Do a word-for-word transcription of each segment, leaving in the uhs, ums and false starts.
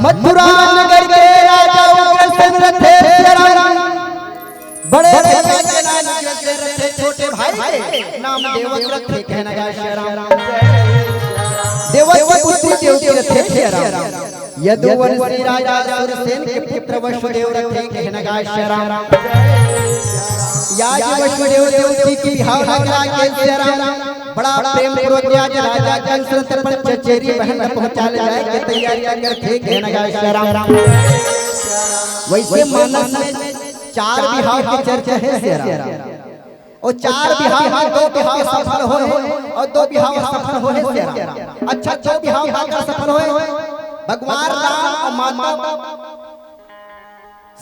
मथुरा नगर के राजा उग्रसेन रथे सिया राम। बड़े भैया के नाम उग्रसेन रथे, छोटे भाई के नाम देवक रथे, कहना गा सिया राम। देवक के पुत्री देवकी रथे सिया राम। यदुवंशी राजा सुरसेन के पुत्र वसुदेव रथे, कहना गा सिया राम। या जी वसुदेव देवकी के बिहाव लगा के सिया राम। बड़ा प्रेम पूर्वक आज राजा कंस रथ अपन चचेरी बहन ला पहुंचा ले जाए के तैयारी करथे, कहना गा सिया राम। वैसे मानस में चार बिहाव के चर्चा हे सिया राम। अउ चार बिहाव में दो बिहाव सफल होय हे अउ दो बिहाव असफल होय हे सिया राम। अच्छा, दो बिहाव काकर सफल होय? भगवान राम अउ माता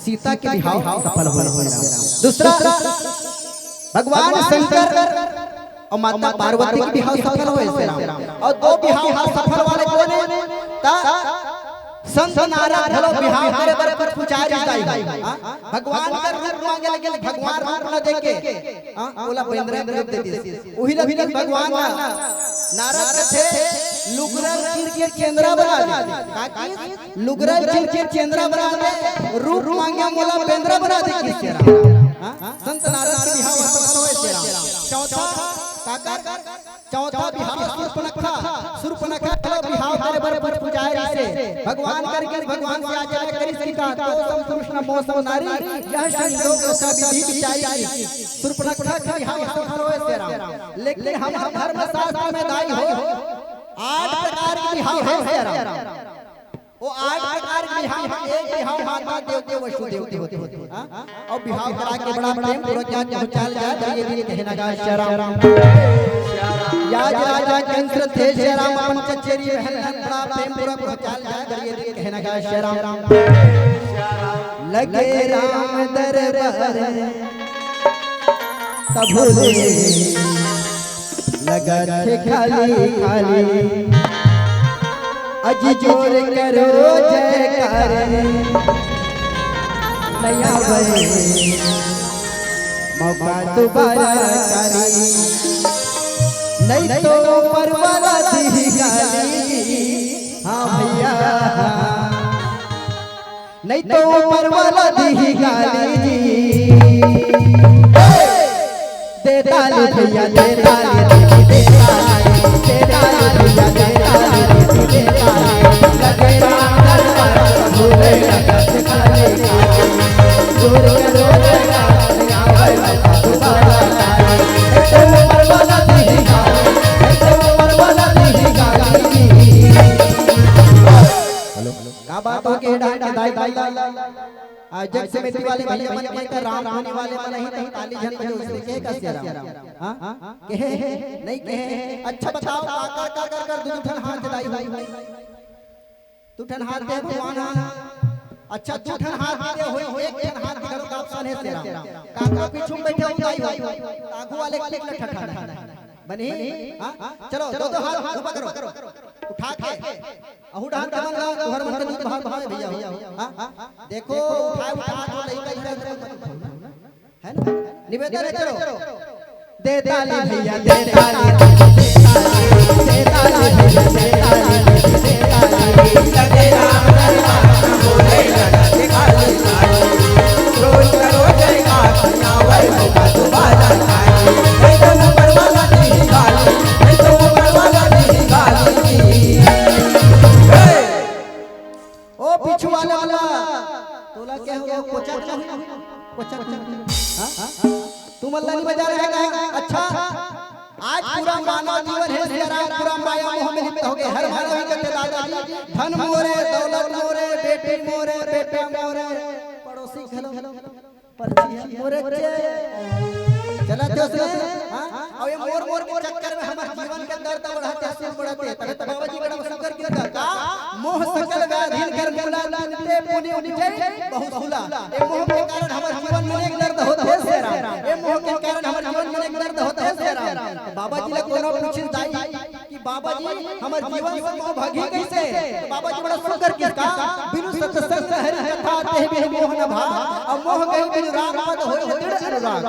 सीता के बिहाव सफल होय हे। दूसरा, भगवान शंकर अउ माता पार्वती के बिहाव सफल होय हे। अउ दो बिहाव असफल वाले कोन हे? त संत नारद घलो बिहाव करे बर कुछ पुचारी दाई हे। हाँ? भगवान कर रूप मांगे, लेकिन भगवान रूप न देके, हाँ, ओला बेंदरा के रूप दे दिस। उही ल भगवान नारद कथे, लुगरा चीर के चेंदरा बना दे। का की? लुगरा चीर के चेंदरा बना दे, रूप मांगे मोला बेंदरा बना दे किस तरह। हाँ? संत नारद के बिहाव असफल होय तेरा। चौथा, काकर? चौथा बिहाव सूर्पनखा, सूर्पनखा के बिहाव करे बर कुछ पुजारी से भगवान करके भगवान से याचना करिस कि का तो सम पुरुष न मो सम नारी, यह संजोग सब विधि विचारी। सूर्पनखा के बिहाव असफल होय तेरा। लेकिन हमर धर्मशास्त्र में दाई हो, आठ प्रकार के बिहाव हे तेरा। वो आठ प्रकार के बिहाव, एक बिहाव माता देवकी वसुदेव के होथे। हाँ? अउ बिहाव करा के बड़ा प्रेम पूर्वक यहाँ पहुँचाल जाए, बड़े दिन कहना गा सिया राम। या राजा कंस रथे सिया राम अपन चचेरी बहन ला बड़ा प्रेम पूर्वक पहुँचाल जाए, बड़े दिन कहना गा सिया राम। लगे राम दरबार तभो ले लगत हे खाली खाली। अजी जोर करो जयकार, नइ आवय मौका दुबारा कारी। नइ तो ऊपर वाला दिही गाली। हाँ भैया, नइ तो ऊपर वाला दिही गाली। दे ताली भैया, दे ताली, दे ताली, दे ताली भैया, दे ताली, दे ताली। लगे राम दरबार भोले लगत खाली खाली। जोर करो जयकार, नइ आवय मौका दुबारा कारी। नइ तो ऊपर वाला दिही गाली, नइ तो ऊपर वाला दिही गाली। हेलो। का बात हो के डांट के दाई, दाई, दाई। आ, जग समिति वाले भैया मन के त राम धुनी वाले मन ही त ताली झन बजे, उसने कहे का सिया राम? हाँ? कहे? नइ कहे? अच्छा बताओ, काकर, काकर, काकर, दू ठन हाथ दाई हो। दू ठन हाथ दे भगवान हा। अच्छा, दू ठन हाथ दे हो, एक ठन हाथ दे करो, का option हे तेरा? काकर पीछू में बैठे हो दाई हो, आगू वाले click ले ठठा। बनी? हाँ? चलो, दो, दो हाथ ऊपर करो। उठा के। अहू डहर के मन ला, तुहर मन के दूध बाहर भावे भैया हो। हाँ? देखो, उठाए, उठा तो लइका इधर उधर मत उठाओ ना। है ना? निवेदन है, चलो। दे ताली भैया, दे ताली, दे ताली, दे ताली भैया, दे ताली, दे ताली। लगे राम दरबार भोले लगत खाली खाली। जोर करो जयकार, नइ आवय मौका दुबारा कारी। नइ तो ऊपर वाला दिही गाली, नइ तो ऊपर वाला दिही गाली। हे! ओ पीछू वाले वाला, तोला के हो, कोचक नहीं? कोचक नहीं। हाँ? तुमन ला नइ बजा रहे का? अच्छा, आज पूरा मानव जीवन हे सिया राम, पूरा माया मोह में लिप्त हो गे। हर मानव ही कहथे दादाजी, धन मोरे, दौलत मोरे, बेटी मोरे, बेटा मोरे, पड़ोसी घलो। परछी हे मोरे चे। चलत हे उसने, हाँ? अउ ये मोर, मोर के चक्कर में हमर जीवन के दर्द बढ़त हे, सुर बढ़त हे। तबे तो बाबा जी बड़ा सुंदर गीत गा, का? मोह सकल व्याधि कर मूला, तिनते पुनि उपजै बहु सूला। ये मोह के कारण हमर जीवन में अनेक दर्द होत हे सिया राम। ये मोह के कारण हमर जीवन में अनेक दर्द होत हे सिया राम। तो बाबा जी ला कोनो पूछिस दाई, कि बाबा जी, हमर जीवन से मोह भागही कइसे? तो बाबा जी बड़ा सुंदर गीत गा, बिनु सत्संग हरि कथा तेहि बिनु मोह न भाव, अउ मोह गही बिनु राम पद होय दृढ़ अनुराग।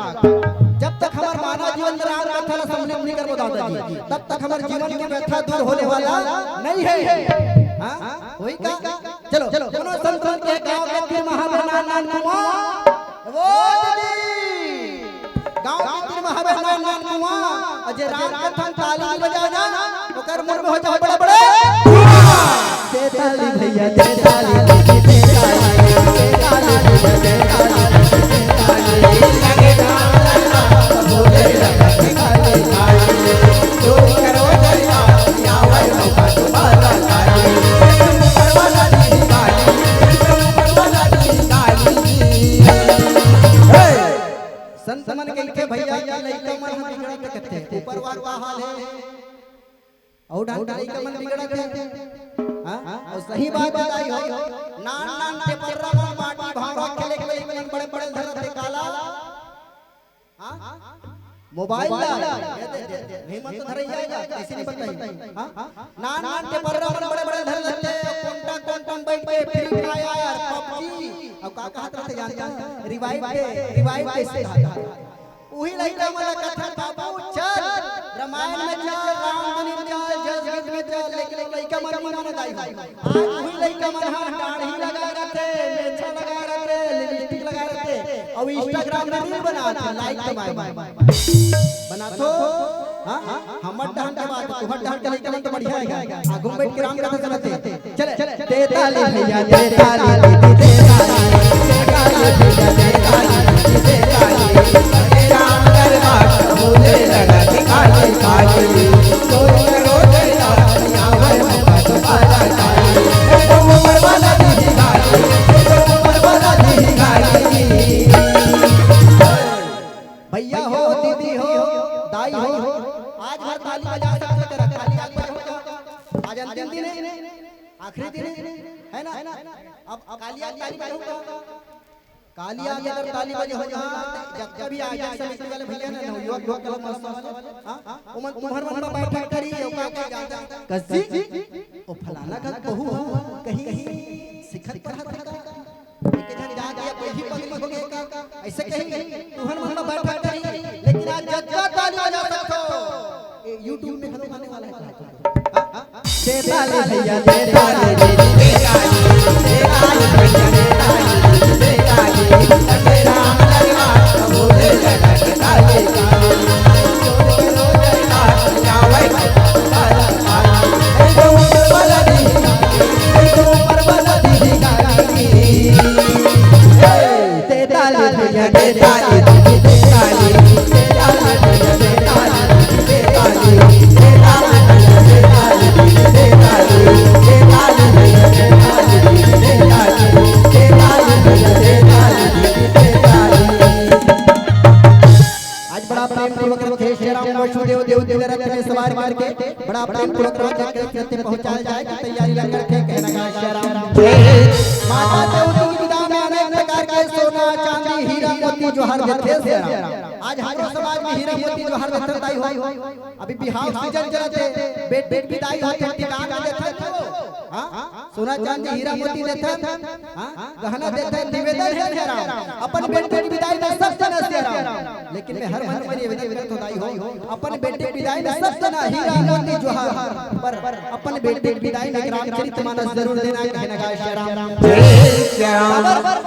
जब तक हमर मानव जीवन में राम कथा ला सम्मिलित नइ करबो दादाजी, तब तक हमर जीवन के व्यथा दूर होने वाला नइ हे। हाँ? होही का? चलो, कोनो संत मन के गाँव के तीर म हावे नान नान कुआं। वो दीदी, गाँव के तीर म हावे नान नान कुआं। अउ जे राम कथा म ताली नइ बजाय ना, ओकर मुड़ में हो जाय बड़े बड़े। दे ताली भइया, दे ताली, दे ताली, दे ताली, दे ताली। संत मन कहिथे भइया, लइका मन ह बिगड़त कथे, ऊपर वाला का हाल हे। अउ डहर लइका मन बिगड़त हे। हाँ? अउ सही बात बताई हो, नान नान टेपरा मन बाटी भांव खेले के लइका मन बड़े बड़े धरत हे काला। हाँ? मोबाइल ला। ये दे, दे, दे। हिम्मत तो धरैया जा, कइसे नइ बताही। हाँ? नान नान टेपरा मन बड़े बड़े धर लेथे, कोंटा कोंटा म बइठ के Free Fire, PUBG, अउ का कहत रथे जानता? Revive Day, Revive Day से कहत। उही लइका मन ला कथन, "बाबू चल, रामायण में चल, रामधुनी में चल, जसगीत में चल," लेकिन वो लइका मन नइ मानय दाई हो। आज उही लइका मन ह दाढ़ी लगाय रथे, मेछा लगाय रथे, लिपस्टिक लगाय रथे, अउ Instagram में reel बनाथे, like कमाए बर। बनाथो? हाँ? हमर डहर के बात, तुहर डहर के लइका मन तो बढ़िया हे। आगू में बइठ के राम कथा सुनथे। चले, दे ताली भइया, दे ताली, दीदी, दे ताली, दे ताली भइया, दे ताली, दीदी, दे ताली। राम दरबार बोले लगा कि काली, काली। कोई करो दे ताली, आवे मौका तो पाला ताली। तो ऊपर वाला दीदी गाली, तो ऊपर वाला दीदी गाली। भइया हो, दीदी हो, दाई हो, आज भर ताली बजा सकत हव, काली आज बजाहू का? आज अंतिम दिन हे, आखिरी दिन हे, है ना? अब, अब काली आज ताली बजाहू का? काली आज अगर ताली बजाहू ना, त जतका भी आयोजन समिति वाले भइया ना, नवयुवक लोक कला महोत्सव, हाँ? ओमन तुम्हर मन म बैठक करही, अउ का कही जानत हव? कस जी, ओ फलाना का बहू ह, कहीं सिखत पढ़त हे का? एक झन जाके पहिली पगली हो गे का? अइसे कहीं तुहर मन म बैठक करही, लेकिन आज जतका ताली बजा सकत हव, ये YouTube में घलो आने वाला हे। हाँ? दे ताली भइया, दे ताली, दे ताली, दे ताली भइया, दे ताली, दे ताली। राम दरबार बोले लगा कि काली, काली। आज बड़ा प्रेम पूर्वक रथे श्री राम वसुदेव देव दिव्य रथ में सवार करके बड़ा प्रेम पूर्वक राजा के रथ में पहुंचाया जाए की तैयारी लग रखे। कहना गा श्री राम। माता देव की विदा में अनेक प्रकार के सोना, चांदी, हीरा, मोती जोहर देथे श्री राम। आज हमरो समाज में हीरा मोती जोहर देथे दाई हो। अभी बिहाव सीजन चलत हे, बेटी के विदाई होथे, टिकान देथे तो। हाँ? सोना चांदी हीरा मोती देथन, हाँ? गहना देथन, निवेदन हे श्री राम। अपन बेटी के विदाई में सब जना श्री राम। लेकिन मैं हर मन में निवेदन करत हूँ दाई हो, अपन बेटी के विदाई में सब जना हीरा मोती जोहर, पर अपन बेटी के विदाई में रामचरित मानस जरूर देना, कहना गा श्री राम। जय श्री राम।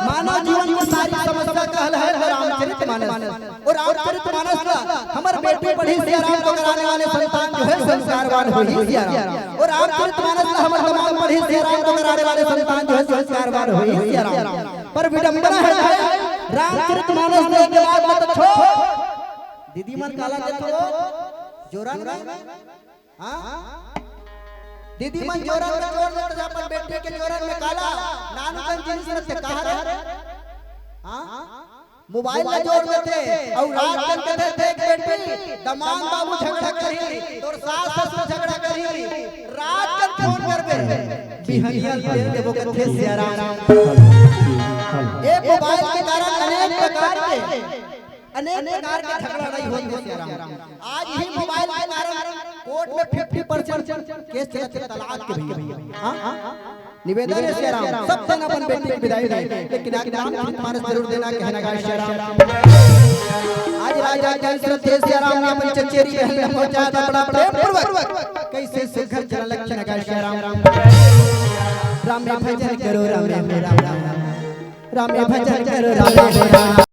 मानव जीवन की सारी समस्या का हल है रामचरित मानस। अउ रामचरित मानस ला हमर बेटी पढ़ही श्री राम, तो ओकर आने वाले संतान जो है संस्कारवान होही श्री राम। अउ रामचरित मानस ला हमर दमांद पढ़ही श्री राम, तो ओकर आने वाले संतान जो है संस्कारवान होही श्री राम। पर विडंबना है भाई, रामचरित मानस देखे के बाद में तो छोड़, दीदी मन काला देथे जोरन में। हाँ? दीदी मन जोरन में जोर देथे, अपन बेटी के जोरन में काला, नानू कन जिनिस रथे कहा रे? हाँ? मोबाइल ला जोर देथे, अउ रात कन कथे, "देख बेटी, दमांद बाबू झगड़ा करही, तोर सास ससुर झगड़ा करही, रात कन फोन करबे, बिहनिया ल तेल देबो," कथे श्री राम। ये मोबाइल के कारण अनेक प्रकार के अनेक प्रकार के झगड़ा लड़ाई होत हे श्री राम। आज ही मोबाइल के कारण कोर्ट में फिफ्टी परसेंट केस चलत हे तलाक के भैया। हाँ? निवेदन हे श्री राम, सब जन अपन बेटी के विदाई दे, लेकिन आज रामचरित मानस जरूर देना, कहना गा श्री राम। आज राजा दशरथ श्री राम ने अपन चचेरी बहन में पहुंचाया था बड़ा प्रेम पूर्वक। कैसे सुघर चरण लक्षण गा श्री राम। राम में भजन करो, राम में हो राम। राम में भजन करो, राम में हो राम।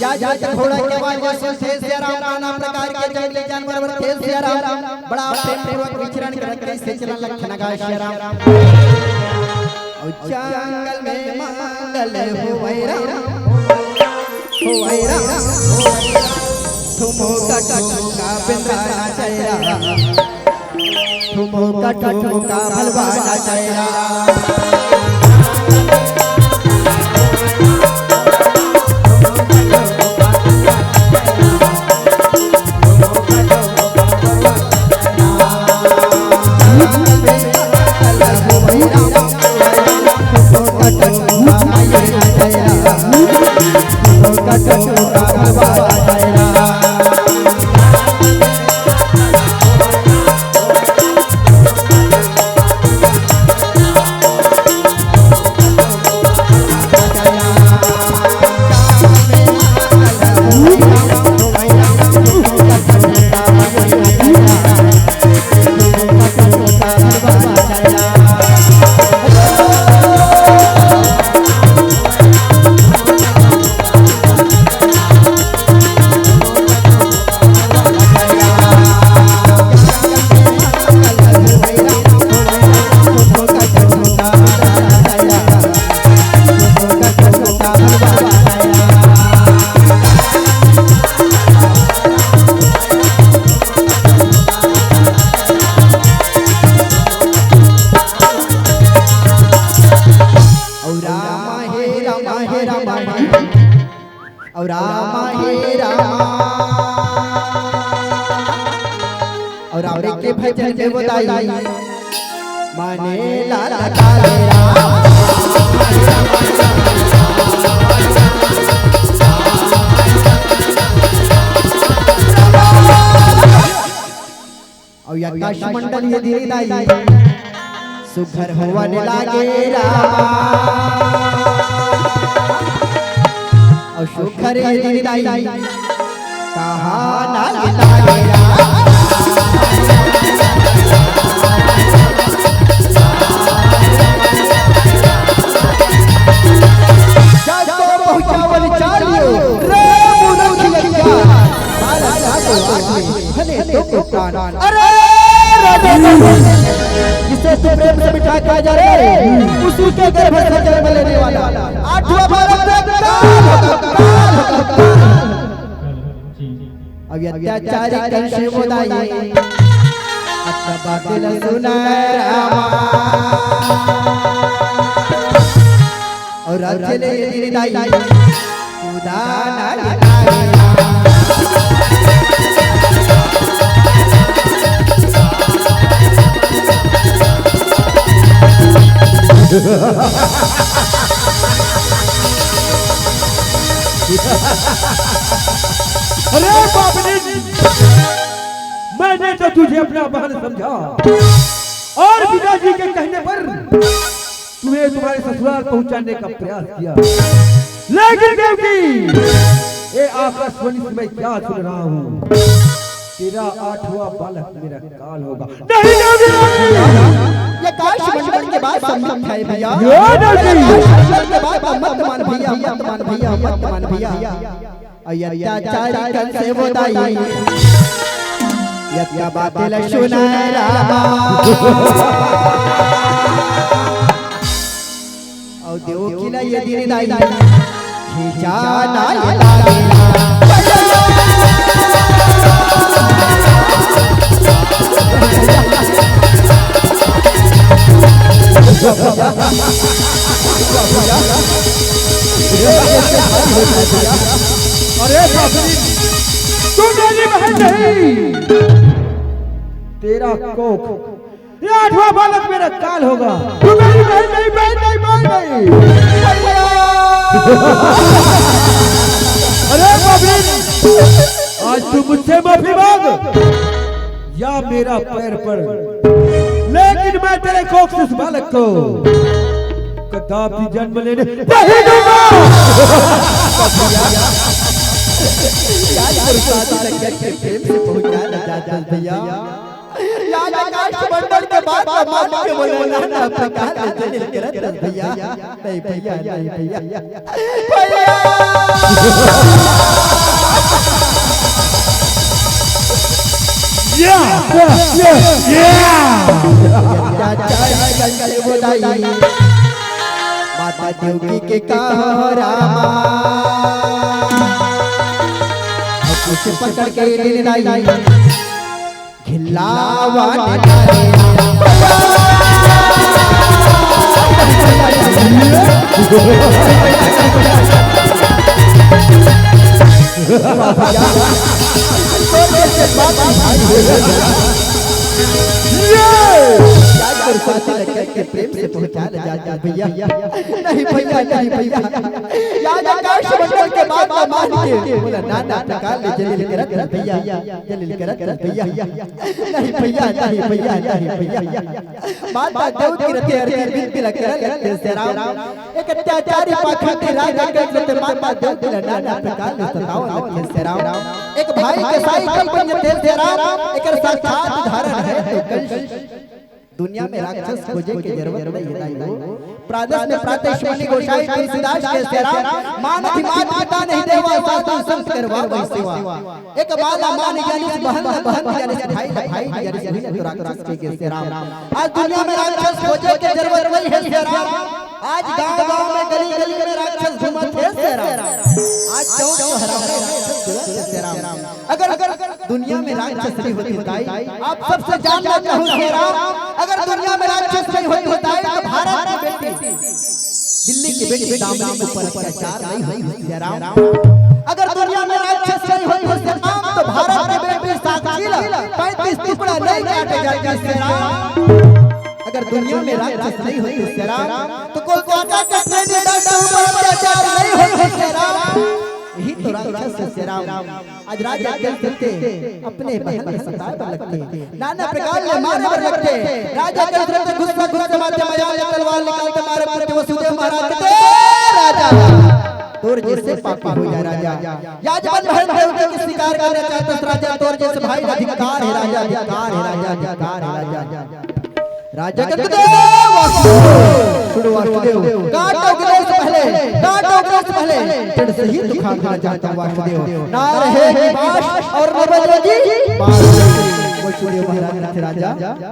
या, या, या, घोड़ा के आवाज में सुन, तेज सिया राम, नाना प्रकार के जंगली जानवर, तेज सिया राम, बड़ा प्रेम पूर्वक विचरण करत के से चलन लखन गा सिया राम। और जंगल में मंगल होवै राम, होवै राम, ठुमका ठुमका बेंदरा नाचै राम। ठुमका ठुमका भलवा नाचै राम। और रामा हे रामा हे रामा हे। और रामा हे रामा। और राम के भजन में वो दाई। माने लाल काले राम। और आकाश मंडल ये दीदी दाई सुघर होवन लागे रामा। और सुघर ये दीदी दाई कहा ना लागे रामा। जातो पहुंचावल चालियो रे मूर्ख लड़का। बारह सात आठ में हने दो को प्राण। अरे राजा, जिसे तू प्रेम से बिठा के आ जा रे, उसी के गर्भ से जन्म लेने वाला आठवां बालक का काल होगा, काल होगा, काल। अब अत्याचारी कंस वो दाई, अब बात ला सुन रामा। और रथ ले गिर दाई, उदाना गिर दाई। अरे बाप रे, मैंने तो तुझे अपना बहन समझा और पिताजी के कहने पर तुम्हें तुम्हारे ससुराल पहुंचाने का प्रयास किया, लेकिन देवकी, ये आकाशवाणी से मैं क्या सुन रहा हूँ? तेरा आठवां बालक मेरा काल होगा। नहीं, नहीं, नहीं। ये आकाश मंडल के बात संभव है भैया। ये नहीं। आकाश मंडल के बात मत मान भैया, मत मान भैया, मत मान भैया। अत्याचारी कंस वो दाई, यत्या बात ला सुन रामा। और देवकी ला ये दीदी दाई, खींचा ना ये दाई। अरे बाप रे, तू मेरी बहन नहीं, तेरा कोख, ये आठवां बालक मेरा काल होगा। तू मेरी बहन नहीं, बहन नहीं, बहन नहीं। अरे बाप रे, आज तू मुझसे माफी मांग या मेरा पैर पड़, लेकिन मैं तेरे कोख से उस बालक को कदापि जन्म लेने नहीं दूंगा। याद करो, शादी लग गया के प्रेम से पहुंचा ना जाता भैया। याद आकाश मंडल के बात ला मान के बोले ना, ना प्रकाश जलील करत भैया। नहीं भैया, नहीं भैया। भैया। या, या, या, या। चाचा संग बोलाई, माता देवकी के कहो रामा। अब कुछ पकड़ के ले लाई, खिलावा ने डाले। याद करो, शादी लग गया के प्रेम से पहुंचा ले जाता भैया। नहीं भैया, नहीं भैया। याद आकाश मंडल के बात ला मान के बोला ना, ना प्रकाश जलील करत भैया, जलील करत भैया। नहीं भैया, नहीं भैया, नहीं भैया। माता देवकी रते अरती बिनती ला करन लगथे शेरा। एक अत्याचारी पाखंडी राजा के चलते माता देवकी ला नाना प्रकार ले सतावन लगथे शेरा। एक भाई कसाई के पुण्य थे शेरा, एकर साक्षात उदाहरण है तो कंस। दुनिया में राक्षस खोजे के जरूरत नहीं है दाई हो। प्रादस में प्रातेश मुनि गोसाई तुलसीदास के शेरा, मानत ही मात पिता नहीं देवा, साधु संत करवावै सेवा। एक बाला मान जानिस बहन, बहन जानिस भाई, भाई जानिस बहन, तो राक्षस के, के शेरा। आज दुनिया में राक्षस खोजे के जरूरत नहीं है शेरा। आज गांव गांव में गली गली में राक्षस घूमत हे शेरा। आज चौक चौराहा में राक्षस घूमत हे शेरा। अगर, अगर दुनिया में राक्षस नहीं होती दाई, आप सबसे जानना चाहूँ शेरा, अगर दुनिया में राक्षस नहीं होती दाई तो भारत की बेटी, दिल्ली की बेटी दामिनी के ऊपर अत्याचार नहीं होती शेरा। अगर दुनिया में राक्षस नहीं होती शेरा तो भारत की बेटी साक्षी ला पैंतीस टुकड़ा नहीं काटे जाते शेरा। अगर दुनिया में राक्षस नहीं होती शेरा तो कोलकाता का ट्रेन डॉक्टर ऊपर अत्याचार नहीं होती शेरा। यही तो राक्षस है शेरा। आज राजा के चलते अपने बहन के सताए बर लगथे, नाना प्रकार ले मारे बर लगथे। राजा के चलते गुस्सा गुस्सा माथे मया ले तलवार निकाल के मारे पड़थे वसुदेव महाराज के। ए राजा, तोर जैसे पापी हो जा राजा। याजवन बहन देवकी के शिकार करना चाहते राजा, तोर जैसे भाई ला धिक्कार है राजा, धिक्कार है राजा, धिक्कार है राजा। राजा कहते, "वासुदेव, सुनो वासुदेव, काटो गले से पहले, काटो गले से पहले, जड़ से ही दुखा देना चाहता हूँ वासुदेव। ना रहे निवास और न बजेगी बांसुरी।" वासुदेव महाराज ने कहा, "राजा,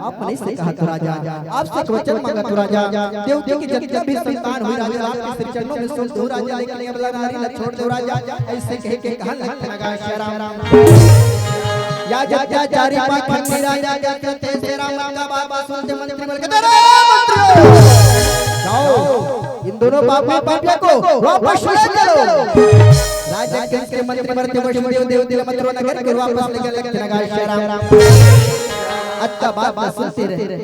आपने से कहा तो राजा, आपसे एक वचन मांगा तो राजा, देवकी की जितना भी संतान हुई राजा, आपके श्री चरणों में सौंप दो राजा, लेकिन ये वाला नारी ला छोड़ दो राजा।" ऐसे कह के कहन लगथे नगा शेरा। या जब चारी पाखंडी राजा के चलते शेरा मन का बात सुनते मंत्री बोले, "अरे मंत्री, जाओ, इन दोनों पापी पापियों को वापस ले चलो।" राजा के मंत्री मरते वसुदेव देव तिल मंत्रो नगर को वापस लेके लगथे नगा शेरा। अत्ता बात सुनते रहे।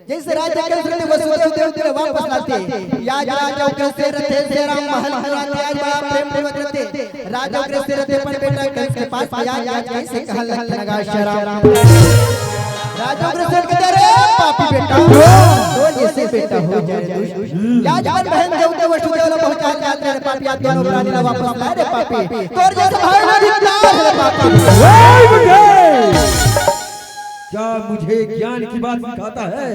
जैसे राजा के श्री वसुदेव देव तिल वापस लाथे, याज राजा उग्रसेन रथे शेरा महल बनाथे, आज बड़ा प्रेम पूर्वक रथे। राजा उग्रसेन रथे अपन बेटा कंस के पास, याज, याज कैसे कहन लगथे नगा शेरा। राजा उग्रसेन कहथे, "अरे पापी बेटा, तो जैसे बेटा हो जाए दुष्ट।" याज अपन बहन देवकी वसुदेव ला पहुंचा जात रे पापी, आप दोनों प्राणी ला वापस ला रे पापी, तोर जैसे भाई ला धिक्कार रे पापी। क्या मुझे ज्ञान की बात सिखाता है?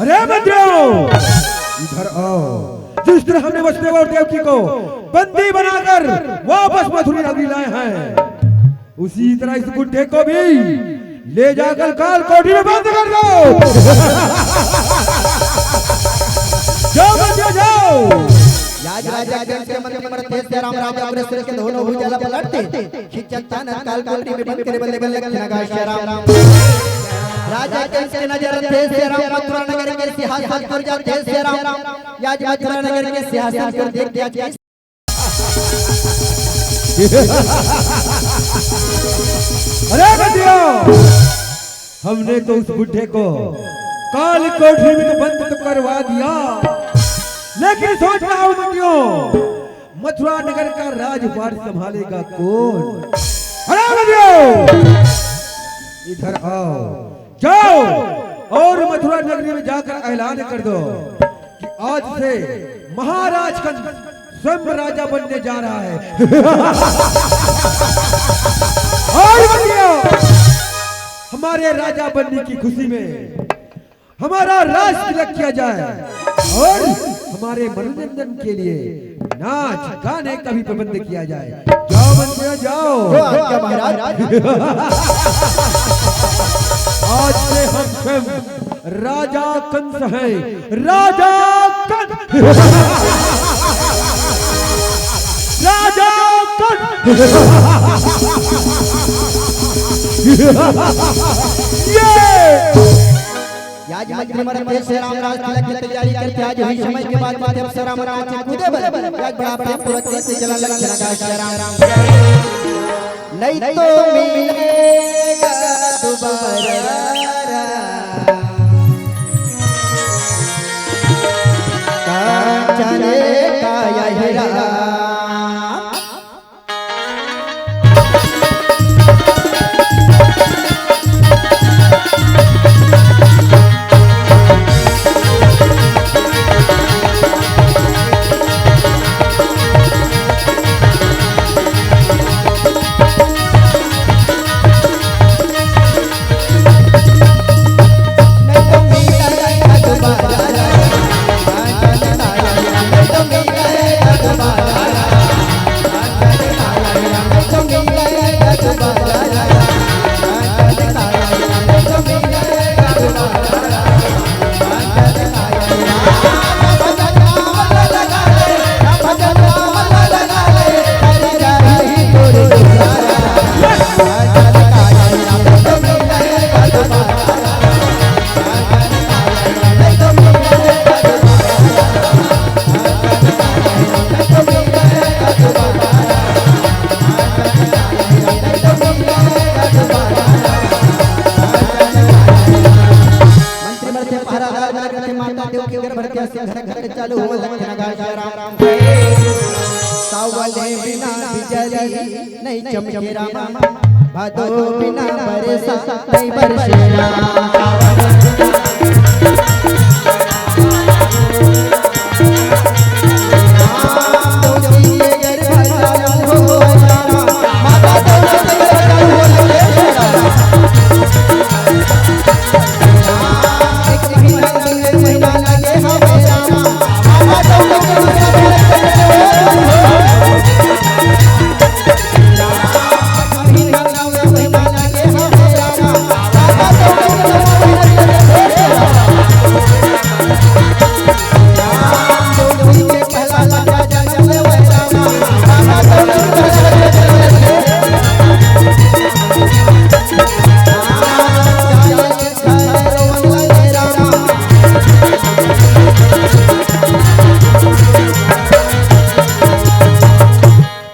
अरे मंत्रियों, इधर आओ। जिस तरह हमने वसुदेव और देवकी को बंदी बनाकर वापस मथुरा नगरी लाए हैं, उसी तरह इस बुड्ढे को भी ले जाकर काल कोठरी में बंद कर दो। जाओ मंत्रियों, जाओ। याज राजा के मंत्री मरते शेरा राम राजा अग्रसेन के दोनों भुजा ला पकड़ते, खींचत तानत काल कोठरी में बंद करे बल्ले बल्ले लखन गाय श्री राम। राजा कंस के नजर थे श्री राम मथुरा नगर के सिंहासन कर जाते श्री राम। आज मथुरा नगर के सिंहासन कर देख के आज अरे बंदियों, हमने तो उस बुढ़े को काल कोठरी में तो बंद तो करवा दिया, लेकिन सोच रहा हूँ बंदियों, मथुरा नगर का राजपाट संभालेगा कौन? अरे बंदियों, इधर आओ, जाओ और मथुरा नगरी में जाकर ऐलान कर दो कि आज से महाराज कंस स्वयं राजा बनने जा रहा है। और बंदियों, हमारे राजा बनने की खुशी में हमारा राज तिलक किया जाए और हमारे मनोरंजन के लिए नाच गाने का भी प्रबंध किया जाए। जाओ बंदियों, जाओ। जो आज्ञा महाराज। आज से हम स्वयं राजा कंस हैं। राजा कंस। राजा कंस। ये आज मंत्री मन तेज से राम राज तिलक की तैयारी करते, आज ही समय के बाद में अब सरा मना चे कूदे बर, एक बड़ा प्रेम पूर्वक तेज से चला लग लगा श्री राम। नहीं तो मिलेगा दोबारा कांचन का यही राम। मंत्री मन के पहरादार मन के माता देव के गर्भ हत्या से घर घर चालू हो लखन गाय श्री राम। सावन बिना बिजली नहीं चमके राम, भादो बिना बरसा नहीं बरसे राम।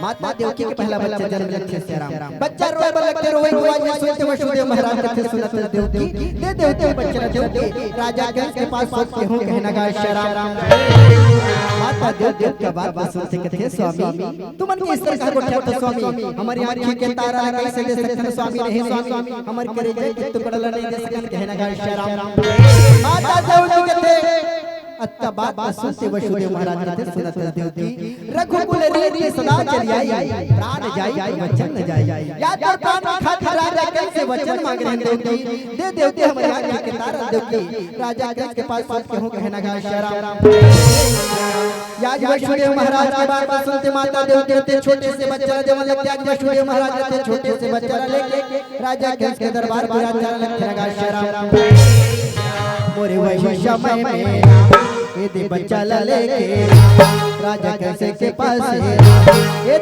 माता देवकी के पहला बच्चा जन्म लेथे श्री राम। बच्चा रोए बर लगथे, रोए के आवाज में सुनते वसुदेव महाराज कथे, सुनत देवकी, दे देवकी बच्चा देवकी। राजा कंस के पास सोच के हूँ कहे नगा श्री राम। माता देवकी का बात सुनते कथे, स्वामी, तुमन के इस तरह का गोठिया तो स्वामी, हमर आँखी के तारा ला कैसे दे सकथन स्वामी, नहीं स्वामी, हमर करेजा के टुकड़ा ला नहीं दे सकन कहे नगा श्री राम। माता देवकी कथे, अत्ता बात ला सुनते वसुदेव महाराज कथे, सुनत देवकी, रघुकुल रीत के सदा चली आई, प्राण जाई पर वचन न जाई। या तो प्राण खातिर राजा कंस से वचन मांग रहे देवकी, दे देवकी हमर आँखी के तारा देवकी। राजा कंस के पास सोच के हूँ कहे नगा श्री राम। आज वसुदेव महाराज के बात ला सुनते माता देवकी कथे, छोटे से बच्चा जवन लगथे, आज वसुदेव महाराज कथे, छोटे से बच्चा लेके राजा कंस के दरबार में राजा लखन नगा श्री राम। मोरे वही समय में ए दे बच्चा ला लेके राजा कैसे के पास, ए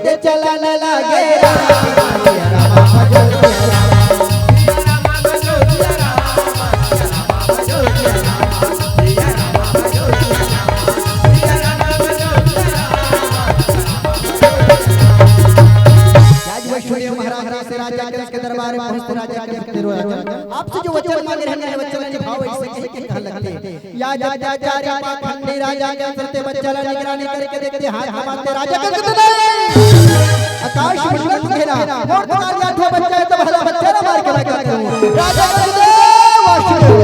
दे चला न लागे। आज वैष्णो देव महाराज से राजा कंस के दरबार में पहुंचते राजा कंस के दरबार में आपसे जो वचन मांगे हैं, वचन निभाओ, ऐसे कह के कहा लगते। या अत्याचारी पाखंडी राजा कंस ते बच्चा ला निगरानी करके देखते, हाथ कमाते राजा कंस ते नहीं। आकाश मंडल में घेरा, मोर तो काल आठवां बच्चा है, तो भला बच्चा ना मार के मैं क्या करूं? राजा कंस ते वासुदेव,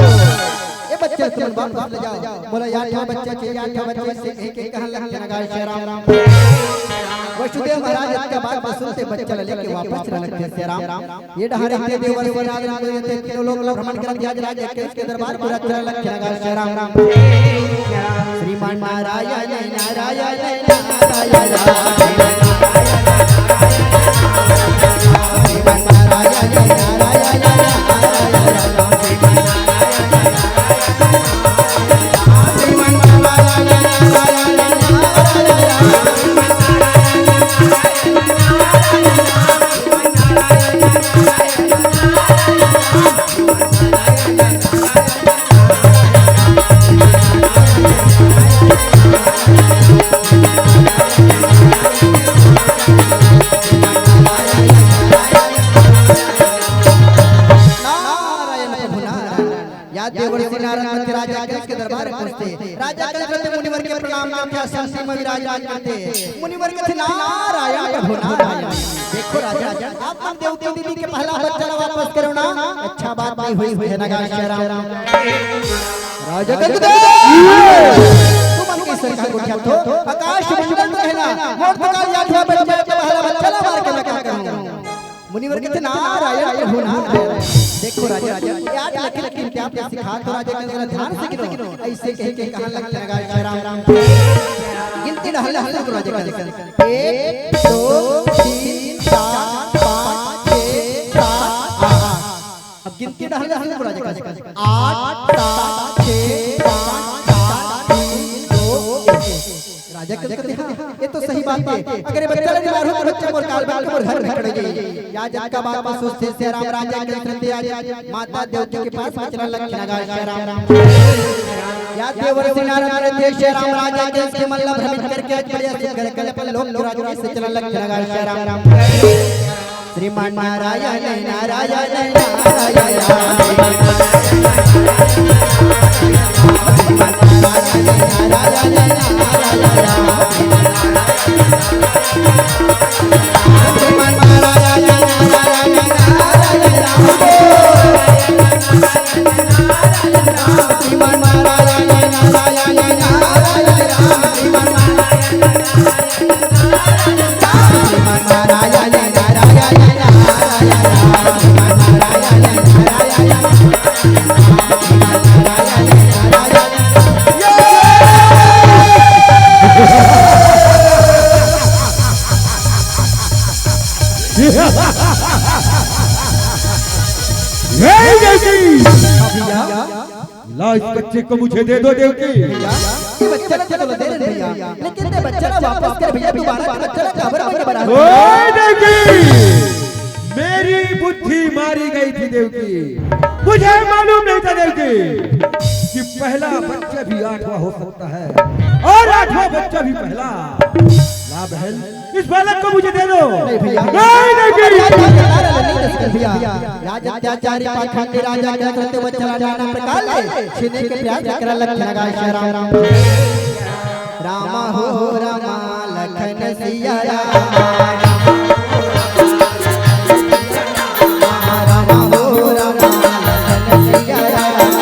ये बच्चा तुम वापस ले जाओ। बोला, या आठवां बच्चा चाहिए, आठवां बच्चा से एक एक कहा लग लगा श्री राम। वसुदेव महाराज इसका बात सुनते बच्चा लेके वापस चला लगते श्री राम। ये डहारे के देवर सेना दल में थे, तीनों लोग भ्रमण करत आज राजा कंस के दरबार पूरा चला लग लगा श्री राम। श्रीमान नारायण नारायण नारायण। श्रीमान नारायण नारायण नारायण। नारायण प्रभु नारायण। या देवर्षि नारद मंदिर राजा कंस के दरबार पहुंचते। राजा कंस रहते मुनिवर के प्रणाम करते, आसन में विराजमान करते। मुनिवर कहते, "नारायण प्रभु नारायण।" देखो राजा, आप मन देवकी दीदी के पहला बच्चा ला वापस करो ना, अच्छा बात नहीं हुई है ना, श्री राम। राजा कंस कहते, "तुम मन के सरकार को क्या तो आकाश मंडल में है ना, मोर तो काल आठवां बच्चा के पहला बच्चा ला मार के मैं क्या करूं?" मुनिवर कहते, "नारायण प्रभु नारायण।" देखो राजा, याद रखे, लेकिन क्या आपने सिखा तो राजा का जरा ध्यान से गिनो। ऐसे कह के कहा लग लगा श्री राम। गिनती डहल हल राजा का। एक, दो, तीन, चार, पाँच, छः, सात, आठ। अब गिनती डहल हल राजा का। आठ, सात, छः, पाँच, चार, तीन, दो, एक। राजा कंस कहते, "हाँ, ये तो सही बात है। अगर ये बच्चा ला नहीं मारूं, तो बच्चा मोर काल बन के मोर घर में खड़े जाई।" या जब का बात महसूस थे, श्री राम राजा कंस रहते आज माता देवकी के पास में चला लग लगा श्री राम। या देवर्षि नारद रहते श्री राम राजा कंस के मन ला भ्रमित करके आज बढ़िया से घर के अपन लोग राज से चला लग लगा श्री राम। श्रीमान नारायण नारायण नारायण। नहीं देगी। ला, इस बच्चे को मुझे दे दो देवकी। भैया, ये बच्चा ला तो दे रहे भैया, लेकिन ये बच्चा ला वापस कर भैया, दोबारा ये बच्चा ला काबर में बना। ओए देवकी, मेरी बुद्धि मारी गई थी देवकी, मुझे मालूम नहीं था देवकी कि पहला बच्चा भी आठवां हो सकता है और आठवां बच्चा भी पहला। ला बहन, इस बालक को मुझे दे दो। नहीं भैया। नहीं, नहीं, नहीं। भैया, या अत्याचारी पाखंडी राजा के रहते बच्चा ला नाना प्रकार ले छीने के प्रयास करा लग लगा श्री राम। राम हो राम लखन सिया राम। राम हो राम लखन सिया राम।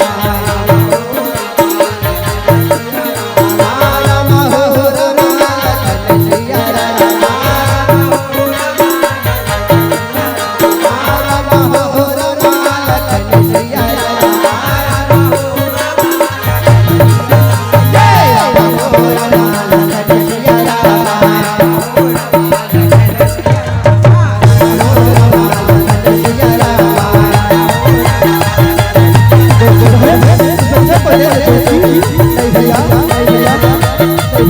ये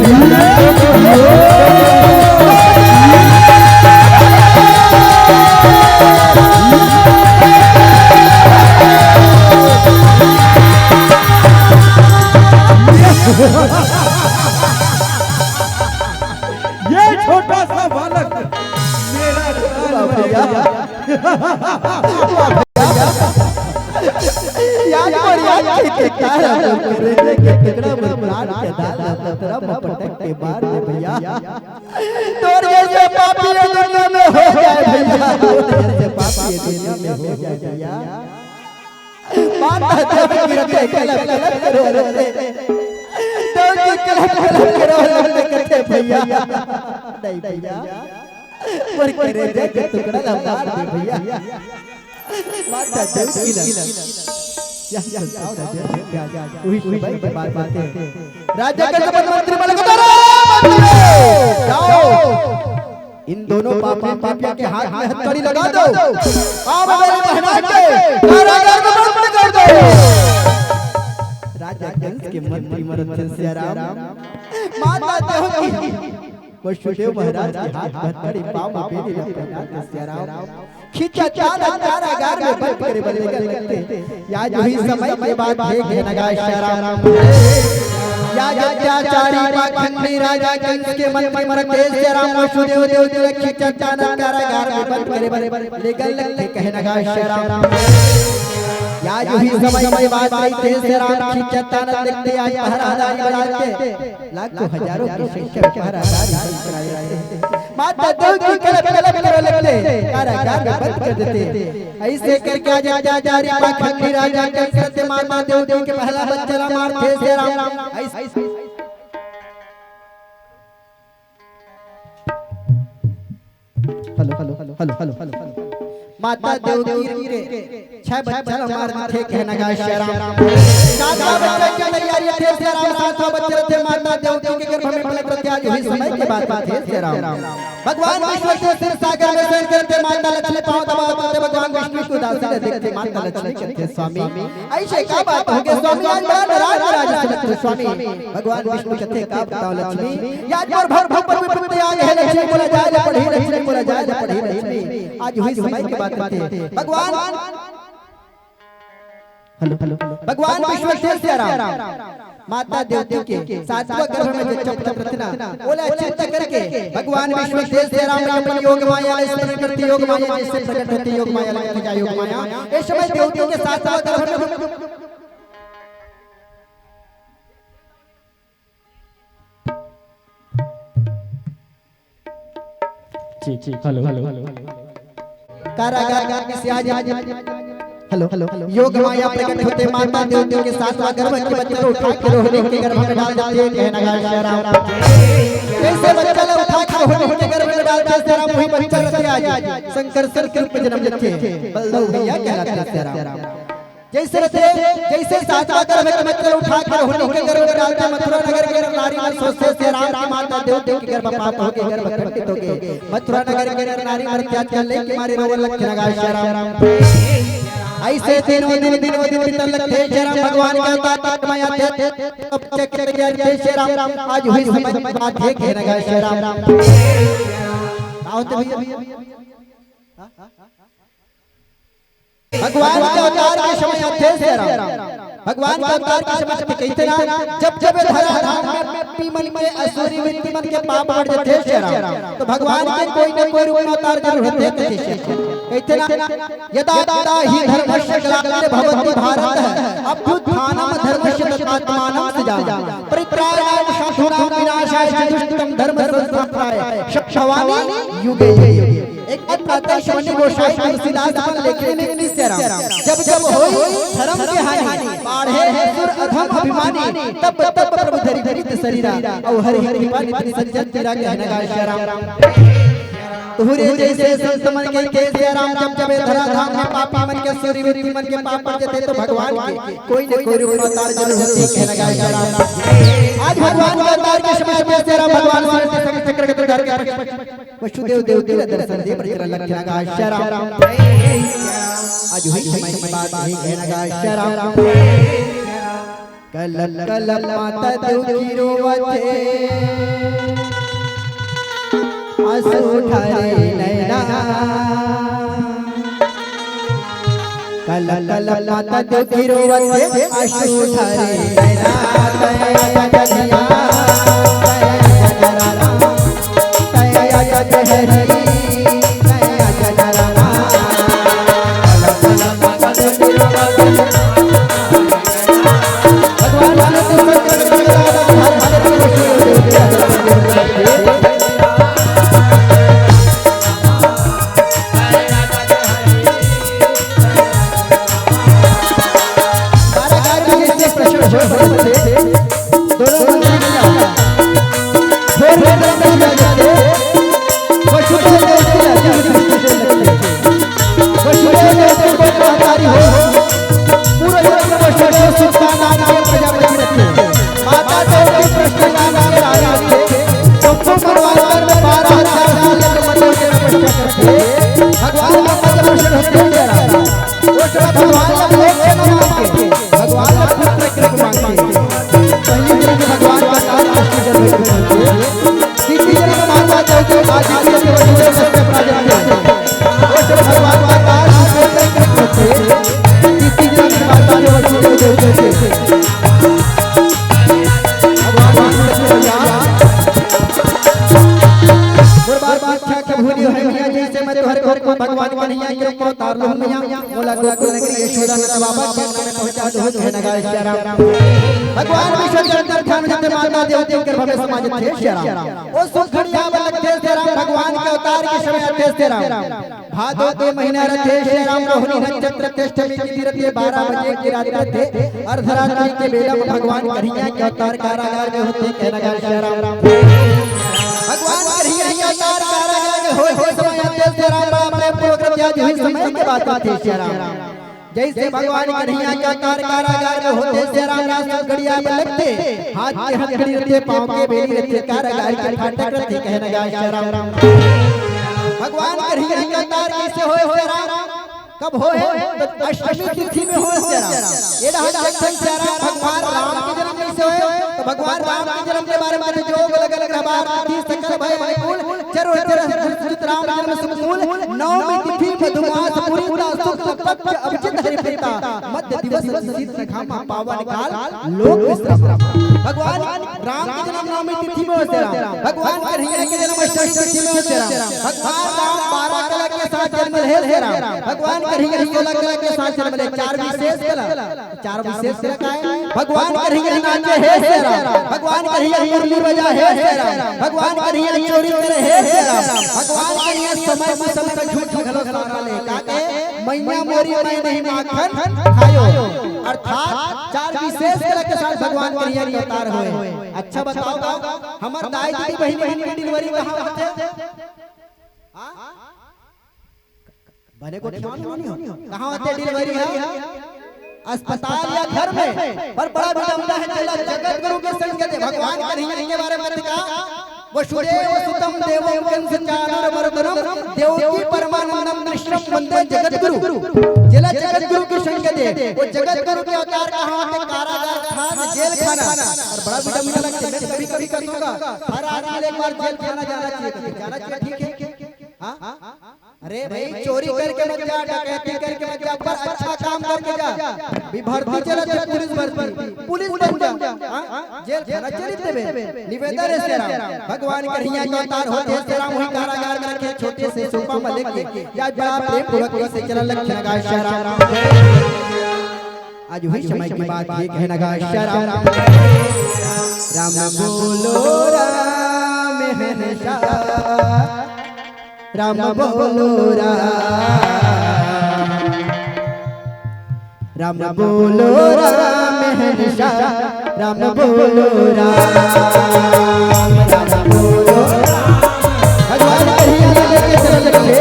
छोटा सा बालक मेरा भैया। याद पर याद के, के तारा करे के टुकड़ा पर प्यार के दाल, पत्थरा पर पटक के मार दे भैया। तोर जैसे पापी ये दुनिया में हो जाए भैया, तोर जैसे पापी ये दुनिया में हो जाए भैया। माता देव की रखे कलप कलप करो रे, देव की कलप कलप करो रे, कहते भैया। नहीं भैया, पर करे दे के टुकड़ा ला मार दे भैया। माता देव की ना। यह संताव ना दे भैया। वही सुबह की बात बात है। राजा के सब मंत्री मलक, जाओ, इन दोनों पापी पापियों के हाथ में हथकड़ी लगा दो। आओ, मेरे बहना के कारागार में बंद कर दो। राजा कंस के मंत्री मरत थे सियाराम। माता देव की वसुदेव महाराज के हाथ में हथकड़ी, पाँव में बेड़ी लपेटा थे सियाराम। खींचा तान कारागार में बंद करे बले लगते। या जो ही समय के बात है, कहना गा सियाराम। या अत्याचारी पाखंडी राजा कंस के मंत्री मरत थे सियाराम, वसुदेव देव तिलक खींचा तान कारागार में बंद करे बले लेगल लगते, कहना गा सियाराम। या जो ही समय के बात है, थे सियाराम, खींचा तान देखते आज पहरादारी बढ़ा के लाखों हजारों की संख्या में पहरादारी बंद कराए रहते हैं। माता देव की कलप कलप करो लगते, कारागार में बंद कर देते। ऐसे करके आज अत्याचारी पाखंडी राजा कंस से माता देव की के पहला बच्चा ला मारते सियाराम। ऐसे hello, hello, hello, hello, hello, hello. माता देव की रे, छह बच्चा ला मार देथे, कहना गा सियाराम। सातवां बच्चा के तैयारी थे सियाराम, सातवां बच्चा थे माता देव की के गर्भ में पलक रथे, आज वही समय के बात बात है सियाराम। भगवान विष्णु के क्षीर सागर में शयन करते, माता लक्ष्मी पाँव दबा देथे, भगवान विष्णु को दासी ने देखते, माता लक्ष्मी कहते स्वामी, ऐसे का बात हो गया स्वामी, आज बड़ा नाराज नाराज से लगते स्वामी। भगवान विष्णु कहते का बताओ लक्ष्मी, या आज मोर भर भर पर विपत्ति आ गए लक्ष्मी, मोला जाय ला पड़ही लक्ष्मी, मोला जाय ला पड़ही लक्ष्मी। आज वही समय के बात थे। भगवान, हेलो, हेलो, भगवान विष्णु से सियाराम, माता देवती के सातवां गर्भ में जो चपचप रचना, ओला चिंता करके भगवान विष्णु से सियाराम ने अपन योग माया ला स्मरण करते, योग माया जैसे प्रकट होती, योग माया ला कहा योग माया। इस समय देवती के सातवां गर्भ में जी, जी, हेलो, हेलो, हेलो। कारागार से आज, हेलो, हेलो, योग माया प्रकट होते माता देवती के सातवां गर्भ के बच्चा को उठा के रोहिणी के गर्भ में डाल देते हैं, कहना गा सियाराम। जैसे बच्चा ला उठा के रोहिणी के गर्भ में डालते हैं सियाराम, वही बच्चा रथे आज शंकर के रूप में जन्म लेते हैं, बलदेव भैया कहलाते हैं सियाराम। जैसे रथे, जैसे सातवां गर्भ के बच्चा उठा के रोहिणी के गर्भ में डालते, मथुरा नगर के नर नारी मन सोचथे सियाराम कि माता देवती के गर्भपात हो गे, गर्भ खंडित हो गे। मथुरा नगर के नर नारी मन त्याग कर ले कि मारे रोवन लगथे, कहना गा सियाराम। ऐसे दिनों दिन, दिनों दिन बीतन लगथे सियाराम, भगवान के अवतार माया थे, अब चेक किया थे सियाराम, आज वही समय बात है, कहना गा सियाराम। आओ तो भैया, भगवान के अवतार के समय आथे सियाराम, भगवान के अवतार के समय आथे कहिथे ना, जब जब ये धरा धाम में पीमन के असुरी वृत्ति मन के पाप बढ़ जाथे सियाराम, तो भगवान के कोई न कोई रूप में अवतार जरूर होथे कहिथे सियाराम। कहिथे ना, यदा यदा ही धर्मस्य ग्लानिर्भवति भारत अभ्युत्थानम धर्मस्य तदात्मानं सृजाम्यहम्। परित्राणाय साधूनां विनाशाय च दुष्कृतं धर्म संस्थापनाय शक्ष्यामि युगे युगे। एक बात माता श्रवणी गोसाई तुलसीदास मन लेखे ने सियाराम। जब जब होई धर्म के हानि, बाढ़े असुर अधम अभिमानी, तब तब प्रभु धरि धरित शरीरा, अउ हरि कृपा निधि संजन तेरा कहना गा सियाराम। तुहरे जैसे संत मन के के सियाराम, जब जब ये धरा धाम में पापी मन के असुरी वृत्ति मन के पाप बढ़ जाथे तो भगवान के कोई न कोई रूप में अवतार जरूर होथे कहना गा सियाराम। आज भगवान के अवतार के समय में सियाराम भगवान शिव के संग चक्र के धर के वसुदेव देवकी ला दर्शन दे बर चला लगथे, कहना गा सियाराम। आज वही समय की बात है, कहना गा सियाराम। कलप कलप माता देवकी रोवत हे, आंसू ढारे नैना। कलप कलप माता देवकी रोवत हे, आंसू ढारे नैना। दया दया दया दया दया राम। दोनों मंत्री मिला। छोड़ दे, मंत्री मिला दे। वो छुट्टी दे, दे, दे, दे, दे, दे। वो छुट्टी दे, दे, कोई महतारी हो। पूरा जगत में छोटे सुल्तान नाम के प्रजापति रखे। माता तो उनके प्रश्न नाम के राजा थे। सबको मनवांतर में बारह हजार साल तक मनोज के प्रश्न करते। भगवान माता के प्रश्न होते हैं। वो जब भगवान ला लोग के ना मांगे, भगवान ला पुत्र के रूप मांगे। पहली जन्म भगवान का काल कृष्ण जन्म में मांगे। द्वितीय जन्म माता जो के आदित्य के वसुदेव सत्य प्राजन किया। वो जब भगवान का काल कृष्ण जन्म में मांगे। द्वितीय जन्म माता जो वसुदेव देव के। भगवान कृष्ण भैया। और बार बार क्या क्या भूली है भैया, जैसे मैं तुम्हारे को भगवान कन्हैया के रूप में उतार लूं भैया। मोला गोकुल नगरी यशोदा नंद बाबा के चरण में पहुंचा दो, हे नगाय श्री राम। भगवान विश्व के अंदर ध्यान जते माता देवती के भव्य समाज थे श्री राम। ओ सुख घड़ी आवे लगथे श्री राम, भगवान के अवतार के समय आथे श्री राम। भादो के महीना रथे श्री राम, रोहिणी नक्षत्र के अष्टमी के दिन रथे, बारह बजे के रात रथे, अर्धरात्रि के बेला में भगवान कन्हैया के अवतार कारागार में होथे, हे नगाय श्री राम। भगवान कन्हैया के अवतार कारागार में होय, होय समय आथे श्री राम, राम प्रेम पूर्वक रथे, आज वही समय के बात आथे श्री राम। जैसे भगवान कन्हैया के अवतार कारागार में होथे श्री राम, रास गड़िया में लगथे, हाथ के हथकड़ी रथे, पाँव के बेड़ी रथे, कारागार के फाटक रथे, हे नगाय श्री राम। भगवान कन्हैया के अवतार कैसे होय श्री राम? कब होय? तो अष्टमी तिथि में होय श्री राम। ये रहा जखन श्री राम भगवान राम के जन्म कैसे होय? तो भगवान राम के जन्म के बारे में जो अलग-अलग रहबार तिथि सकल भय अनुकूल, चरो चरो सुजित राम जन्म संकुल, नवमी तिथि मधुमास पुरी ता शुक्ल पक्ष अभिजित हरि प्रीता, मध्य दिवस निशीथ घामा पावन काल लोक विश्राम। भगवान राम के जन्म नवमी तिथि में होय श्री राम। भगवान कन्हैया के जन्म अष्टमी तिथि में होय श्री राम। भगवान राम बारह कला के साथ जन्म ले श्री राम। भगवान कन्हैया सोलह कला के साथ जन्म ले, चार विशेष कला। चार विशेष कला का है? भगवान कन्हैया नाचे हे श्री राम। भगवान कन्हैया मुरली बजा हे श्री राम। भगवान कन्हैया चोरी करे हे श्री राम। भगवान कन्हैया समय समय का झूठ घलो सारा ले का के मैया मोरी मैं नहीं माखन खायो। अर्थात चार विशेष कला के साथ भगवान कन्हैया के अवतार होय। अच्छा बताओ, हमर दाई दीदी बहिनी बहिनी के डिलीवरी कहाँ होथे? हाँ? बने को ध्यान नहीं हो। कहाँ होथे डिलीवरी है? अस्पताल या घर में। पर बड़ा विडम्बना है, चला जगत गुरु के संग के भगवान कन्हैया के बारे में कहा, वसुदेव सुतं देवं कंस चाणूर मर्दनम देवकी परमानंदम कृष्णम वंदे जगत गुरु। जेला जगत गुरु के संग दे, वो जगत गुरु के अवतार कहाँ होथे? कारागार खान, जेल खाना। और बड़ा विडम्बना लगथे, मैं कभी कभी कहूँगा, हर आदमी एक बार जेल खाना जाना चाहिए, जाना चाहिए, ठीक है? हाँ? अरे भाई, चोरी करके मत जा, डकैती करके मत जा, पर अच्छा काम करके जा। अभी भर्ती चलत हे, पुलिस भर्ती, पुलिस बन जा। हाँ? जेल खाना चली देबे। निवेदन हे श्री राम, भगवान कन्हैया के अवतार होथे श्री राम, वही कारागार में रखे छोटे से सुपा मलिक के। या बड़ा प्रेम पूर्वक से चला लग लगा श्री राम। आज वही समय की बात ये कहना गा श्री राम। राम बोलो राम हमेशा। राम बोलो राम, राम बोलो राम हमेशा, राम बोलो राम, राम बोलो राम। भगवान कन्हैया के चरण रखे।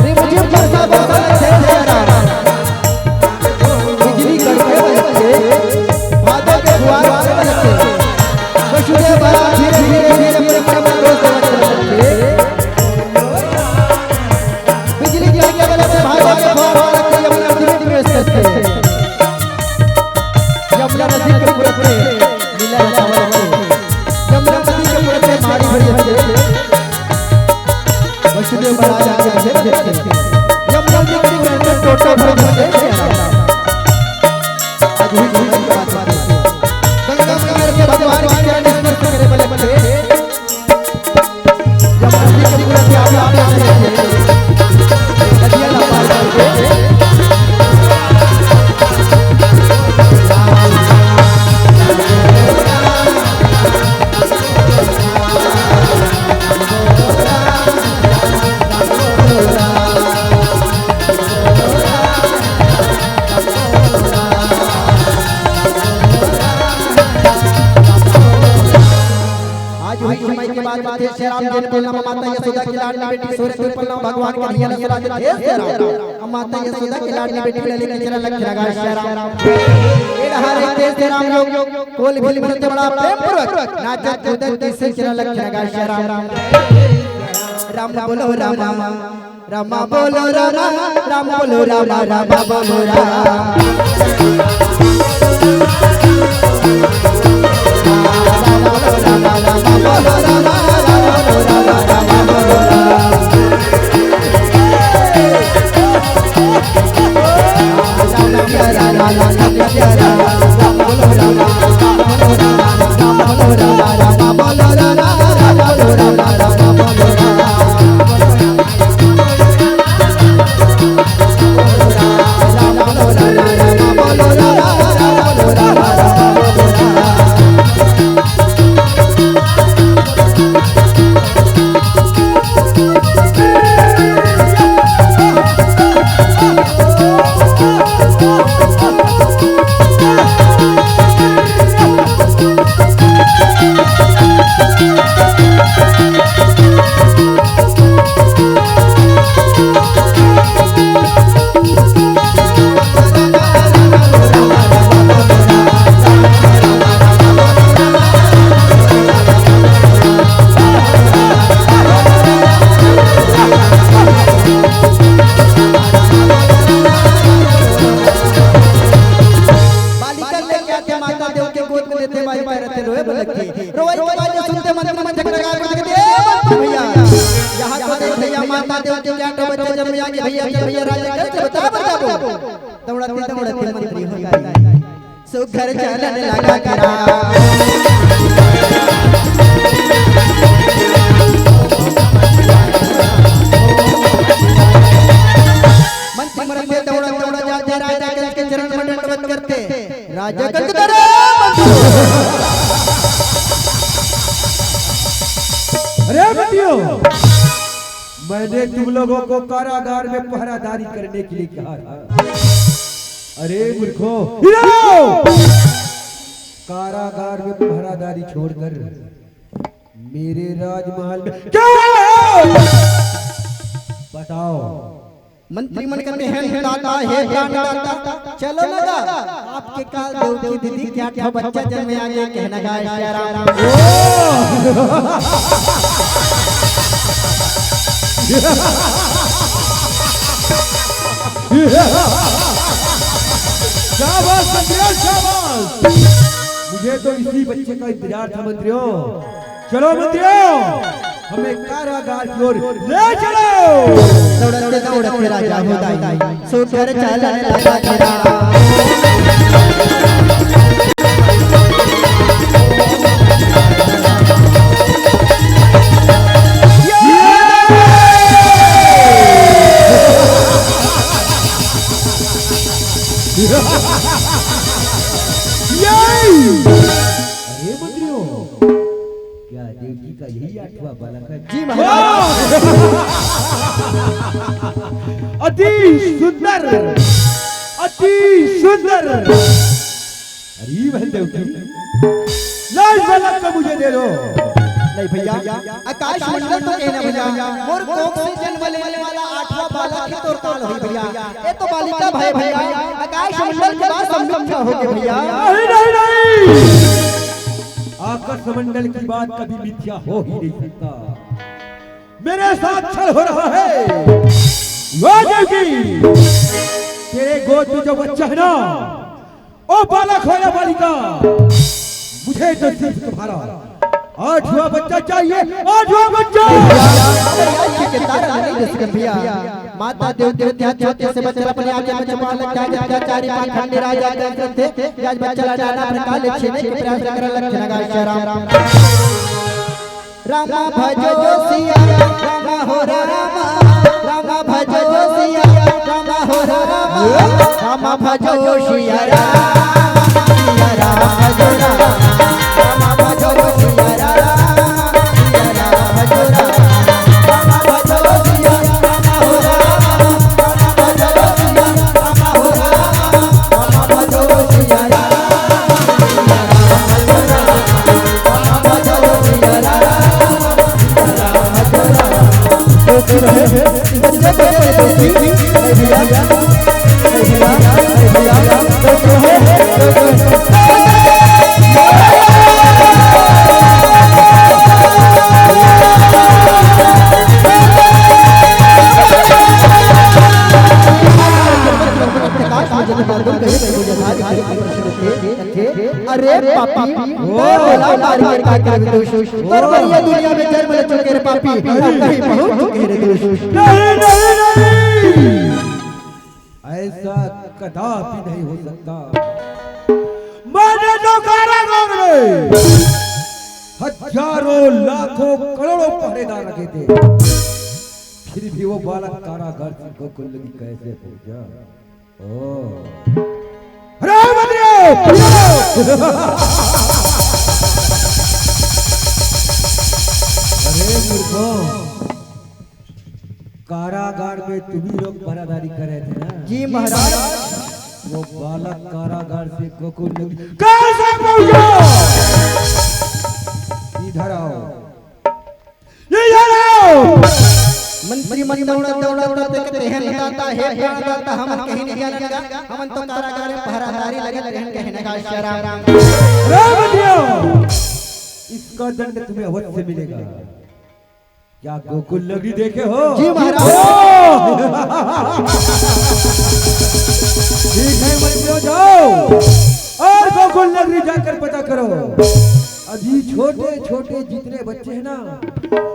रिमझिम बरसा बरसा रखे श्री राम। बिजली कड़के बजते, भादों के फुहार बरसते। वसुदेव बड़ा धीरे धीरे धीरे अपने परम दोस्त बन करके बिजली कड़के बजते, भादों के फुहार बरसते, अपने मंदिर में प्रवेश करते। बात हे श्री राम, जेन बोलना माता यशोदा की लाडली बेटी, सोरे दूर पलना भगवान कन्हैया ने सुना दे हे श्री राम। अब माता यशोदा की लाडली बेटी ललित के चरण लग लगा श्री राम। ये रहा रे तेज श्री राम योग, कोल भील बनते बड़ा प्रेम पूर्वक नाचत कूदत किसे चरण लग लगा श्री राम। राम बोलो राम, राम बोलो राम, राम बोलो राम, राम बोलो राम। बालिका लेके आके माता देव के गोद में देते माई पैर रहते रोए लगती। रोए के बाद जो सुनते मंत्री मन झगड़ा कर लगते, "ए मंत्री भैया, यहाँ को देख भैया, माता देव के क्या तो बच्चा जन्म आ गया भैया, भैया राजा कैसे बता, बता दो।" दौड़ते दौड़ते मंत्री हो गए। सो घर चलन लगा करा। मंत्री मन से दौड़ा दौड़ा जाते राजा के चरण में दंडवत करते। राजा कलकत्ता रे मंत्री। अरे मंत्रियों, मैंने तुम लोगों को कारागार में पहरादारी करने के लिए कहा था। अरे मूर्खों, हिलो! कारागार में पहरादारी छोड़कर मेरे राजमहल में क्या आए हो? बताओ। मंत्री मन कहते हैं, "हे दाता, हे प्राणदाता, चलो ना दा, आपके काल देव की दीदी क्या ठो बच्चा जन्मे आ गया, कहना गाय श्री राम।" शाबाश मंत्रियों, शाबाश। मुझे तो इसी बच्चे का इंतजार था मंत्रियों। चलो मंत्रियों, हमें कारागार की ओर ले चलो। दौड़ते दौड़ते राजा हो दाई, सो घर चलन लगा तेरा। अरे मंत्रियों, क्या देवकी का यही आठवां बालक है? जी महाराज। वाह! अति सुंदर, अति सुंदर। अरे वह देवकी, ला इस बालक को मुझे दे दो। नहीं भैया, आकाश मंडल तो कहना भैया, मोर कोख से जन्म लेने वाला आठवां बालक ही तोर काल होही भैया। ये तो बालिका भय भैया, आकाश मंडल के बात सब मिथ्या हो गए भैया। नहीं, नहीं, नहीं। आकाश मंडल की बात कभी मिथ्या हो ही नहीं सकता। मेरे साथ छल हो रहा है। वो देवकी, तेरे गोद में जो बच्चा है ना, ओ बालक हो या बालिका, मुझे तो सिर्फ तुम्हारा आठवां बच्चा चाहिए, आठवां बच्चा। अरे यार, ये कितना नहीं दे सकते भैया। माता देव देवते हाथ छोटे से बच्चा अपने आगे में छुपा लग जाए, जब चारी पाखंडी राजा के अंदर थे, आज बच्चा लाना प्रकाल छीने के प्रयास कर लग लगा श्री राम। राम भजो सिया राम, हो राम, राम भजो सिया राम, हो राम, राम भजो सिया राम, सिया राम भजो राम, राम भजो सिया राम, सिया राम भजो राम, राम भजो सिया राम, हो राम, राम भजो सिया राम, हो राम, राम भजो सिया राम। राम भजो सिया राम, अरे पापी, ओ। तोर बोला मार के का करबे दोष? तोर बरिया दुनिया में जन्म ले चुके रे पापी, कहीं पहुंच चुके रे दोष। नहीं, नहीं, नहीं। ऐसा कदापि नहीं हो सकता। मैंने जो कारागार में हजारों, लाखों, करोड़ों पहरेदार रखे थे, फिर भी वो बालक कारागार से गोकुल नगरी कैसे पहुंचा? ओ। अरे मंत्रियों! अरे मूर्खों, कारागार में तुम ही लोग पहरादारी कर रहे थे ना? जी महाराज। वो बालक कारागार से गोकुल नगरी कैसे पहुंचा? इधर आओ। ये जानो! मंत्री मन दौड़ा दौड़ा दौड़ा ते कहते हैं, "दाता हे प्राणदाता, हमन कहीं नहीं जानन गा, हमन तो कारागार में पहरादारी लगे रहन कहने का इशारा।" राम दियो, इसका दंड तुम्हें अवश्य मिलेगा। क्या गोकुल नगरी देखे हो? जी महाराज। ठीक है मंत्रियों, जाओ और गोकुल नगरी जाकर पता करो। अभी छोटे छोटे जितने बच्चे हैं ना,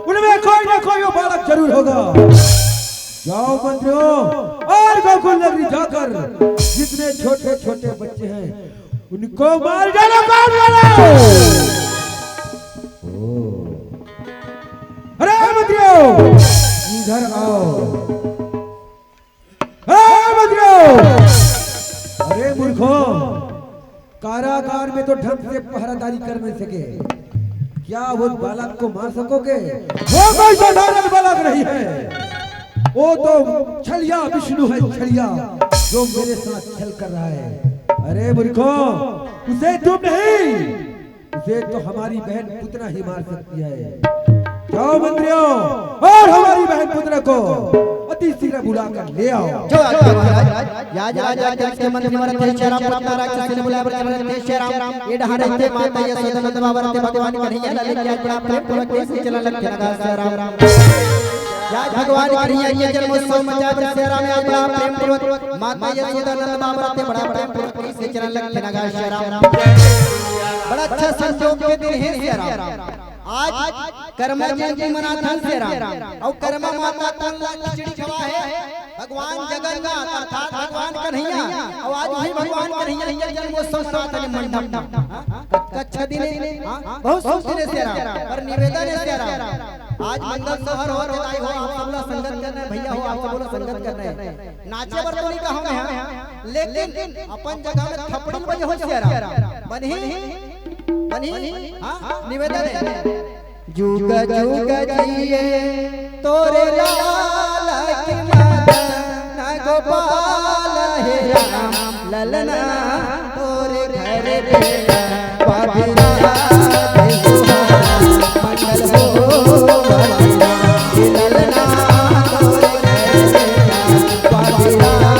उनमें कोई ना कोई वो बालक जरूर होगा। जाओ मंत्रियों, और गोकुल नगरी जाकर जितने छोटे छोटे बच्चे हैं, उनको मार डालो, मार डालो। ओ। अरे मंत्रियों, इधर आओ। अरे मंत्रियों, अरे मूर्खों, कारागार में तो ढंग से पहरादारी कर नहीं सके। क्या वो बालक को मार सकोगे? वो कोई साधारण बालक नहीं है, वो तो छलिया विष्णु है, छलिया, जो मेरे साथ छल कर रहा है। अरे मूर्खों, उसे तुम नहीं, उसे तो हमारी बहन पुतना ही मार सकती है। जाओ मंत्रियों, और हमारी बहन पुतना को अति शीघ्र बुला कर ले आओ। जो आज्ञा महाराज। याज राजा के मंत्री मरत हे श्री राम, पटना राक्षस ने बुलाए बर मरत हे श्री राम। ये डहान रहते माता यशोदा नंद बाबा रहते भगवान कन्हैया लाल की। आज बड़ा प्रेम पूर्वक कैसे चला लग लगा श्री राम। याज भगवान कन्हैया के जन्मोत्सव मचा श्री राम। आज बड़ा प्रेम पूर्वक माता यशोदा नंद बाबा रहते बड़ा प्रेम पूर्वक कैसे चला लग लगा श्री राम। बड़ा अच्छा संजोग के दिन हे श्री राम। आज करमा जयंती मनाथन श्री राम, अउ करमा माता कोन ला खिचड़ी खवा हे? भगवान जगन्नाथ अर्थात भगवान कन्हैया, अउ आज भी भगवान कन्हैया के जन्मोत्सव मनाथन मंडप में। हाँ? कच्छा दिन हे, हाँ? बहुत सुंदर हे श्री राम, पर निवेदन हे श्री राम, आज मंगल सहर हो, दाई हो, आप सब ला संगत करना हे, भैया हो, आप सब ला संगत करना हे। नाचे बर तो नहीं कहूँ मैं, हाँ? लेकिन अपन जगह में थपड़ी बजे हो श्री राम। बनही? बनही? हाँ? निवेदन हे। जुग जुग जिए तोरे लाल की मदन गोपाल हे राम, ललना तोरे घर बेटा बाबूराम मंगल हो, ललना तोरे घर बेटा बाबूराम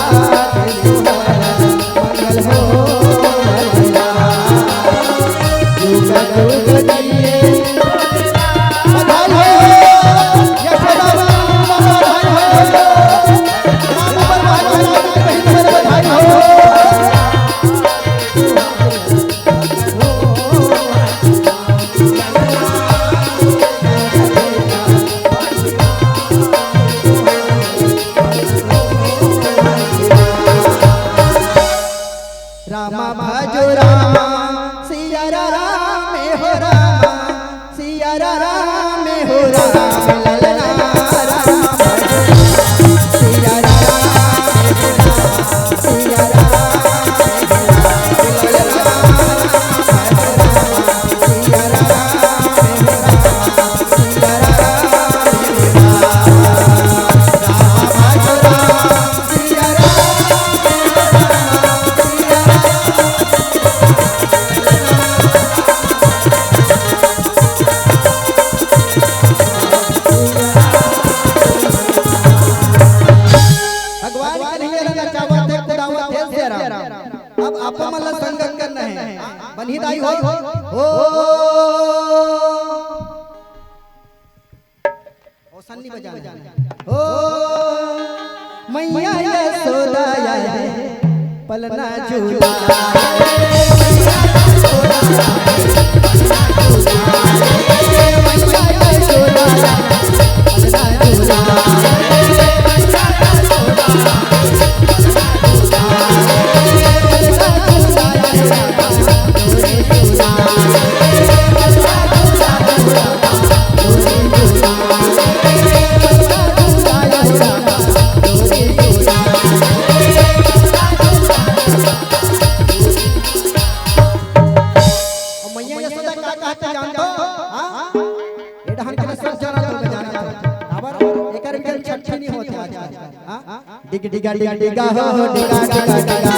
मंगल हो। रामा भजो रामा, सिया राम हो रामा, सिया राम हो रामा, ललना राम भजो, सिया राम हो रामा, सिया राम हो रामा, ललना राम भजो रामा, सिया राम हो रामा, सिया राम हो रामा, रामा भजो रामा। ओ, ओ सन्नी बजाना है। ओ मैया यशोदा आए, पलना झूला। अउ मैया यशोदा का कहत हे जानथो? हाँ? ए डहन के सब जानत हो, जानत हो। काबर? एकर बिना छट्ठी नहीं होत हे आजकल। हाँ? डिग डिगा डिग डिगा हो, डिगा डिगा डिगा।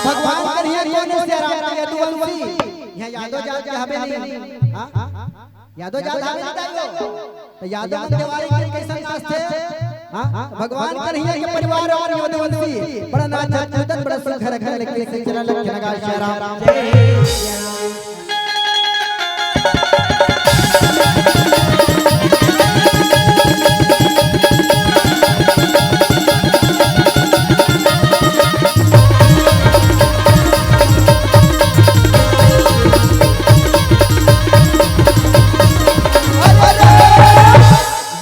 भगवान करिया कोन से राम के यदुवंशी? यहाँ यादव जात के हवे नहीं। हाँ? यादव जात हवे नहीं ताई हो। तो यादव मन देवारी के कैसन नाचथे? हाँ? भगवान कन्हैया के परिवार अउ यदुवंशी बड़ा नाचत कूदत, बड़ा सुघर घर लेके चला लखन नगाड़ा श्याम राम।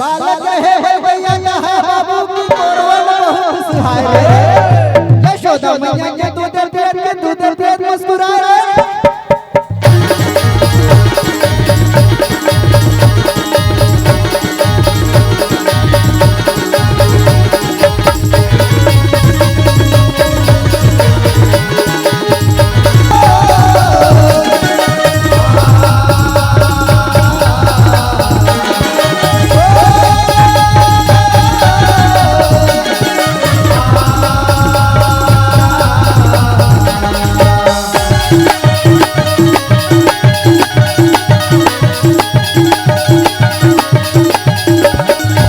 बालक रहे हे भैया, कहा बाबू की कोरवा में बहुत खुश रहा है रे। यशोदा मैया के दूध पियत के दूध पियत मुस्कुराए रे।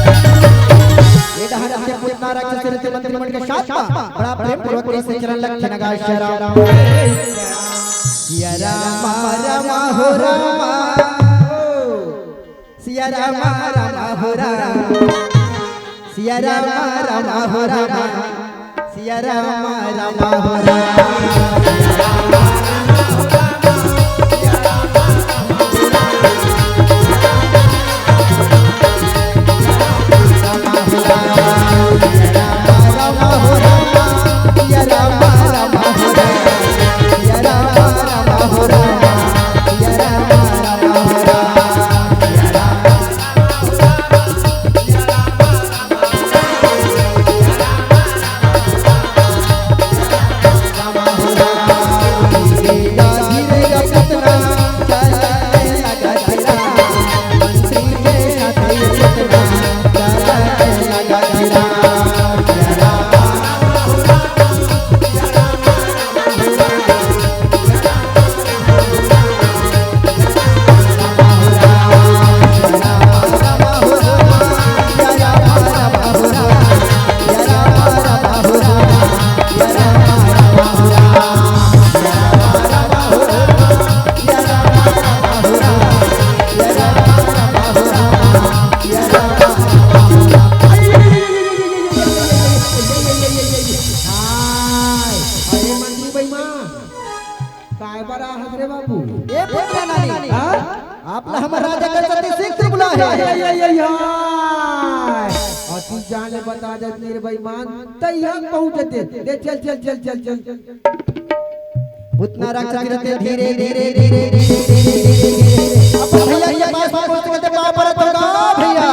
ये डहर के पूतना राक्षस के मंत्री मन के साथ बड़ा प्रेम पूर्वक कैसे चरण लग नगाड़ा श्याम राम। सिया राम राम हो राम। सिया राम राम हो राम। सिया राम राम हो राम। सिया राम राम हो राम। हाय, अरे मंत्री बेईमान, काय बर आहत रे बाबू? ए पुत्र नानी, हाँ? आप ला हमर राजा के सती सिंह से बुला हे। हाय, हाय, हाय, हाय। अउ तू जान ले बता दे मेरे बेईमान, तैयार पहुंच जाते। ले चल, चल, चल, चल, चल। पुतना राक्षस रथे धीरे धीरे धीरे धीरे धीरे धीरे अपन भैया के पास पहुंच के बाप रे तो गा भैया।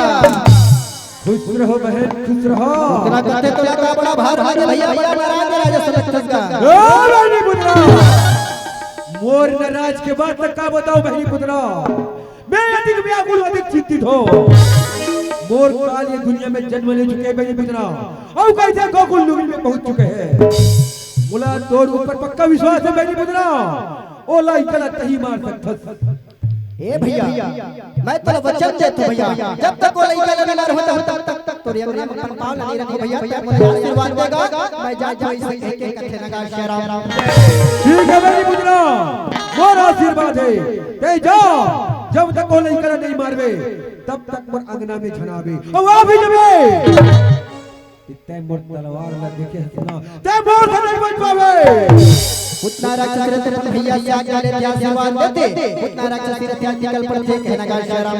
खुश रहो बहन, खुश रहो। पुतना कथे तो लगा बड़ा भार लगे भैया, बड़ा नाराज राजा सनक का। ओ बहनी पुतना, मोर नाराज के बात तक का बताओ बहनी पुतना। मैं अधिक व्याकुल, अधिक चिंतित हो। मोर काल ये दुनिया में जन्म ले चुके बहनी पुतना, अउ कइसे गोकुल नगरी में पहुंच चुके हैं। मोला तोर ऊपर पक्का विश्वास है बहनी पुतना, ओ लइका ला तहीं मार सकथस। ए भैया, मैं तो वचन देत हूं भैया, जब तक वो लइका ला ना होता होता तब तक तोरे अंगना में अपन पाँव ला नहीं रखो भैया, तब मोला आशीर्वाद देगा। मैं जात हूं इसे कह के कथे नगा शेरा। ठीक है बहनी पुतना, मोर आशीर्वाद है। तैं जा, जब तक वो लइका ला नहीं मारबे, तब तक मोर अंगना में झन आबे। अउ आ भी जबे, तैं मोर तलवार ला देखे हस ना, तैं मोर से नहीं बच पाबे। पुतना राक्षस रथे अपन भैया से आज्ञा लेथे, आशीर्वाद लेथे। पुतना राक्षस रथे निकल पड़थे, कहे नगा शेरा।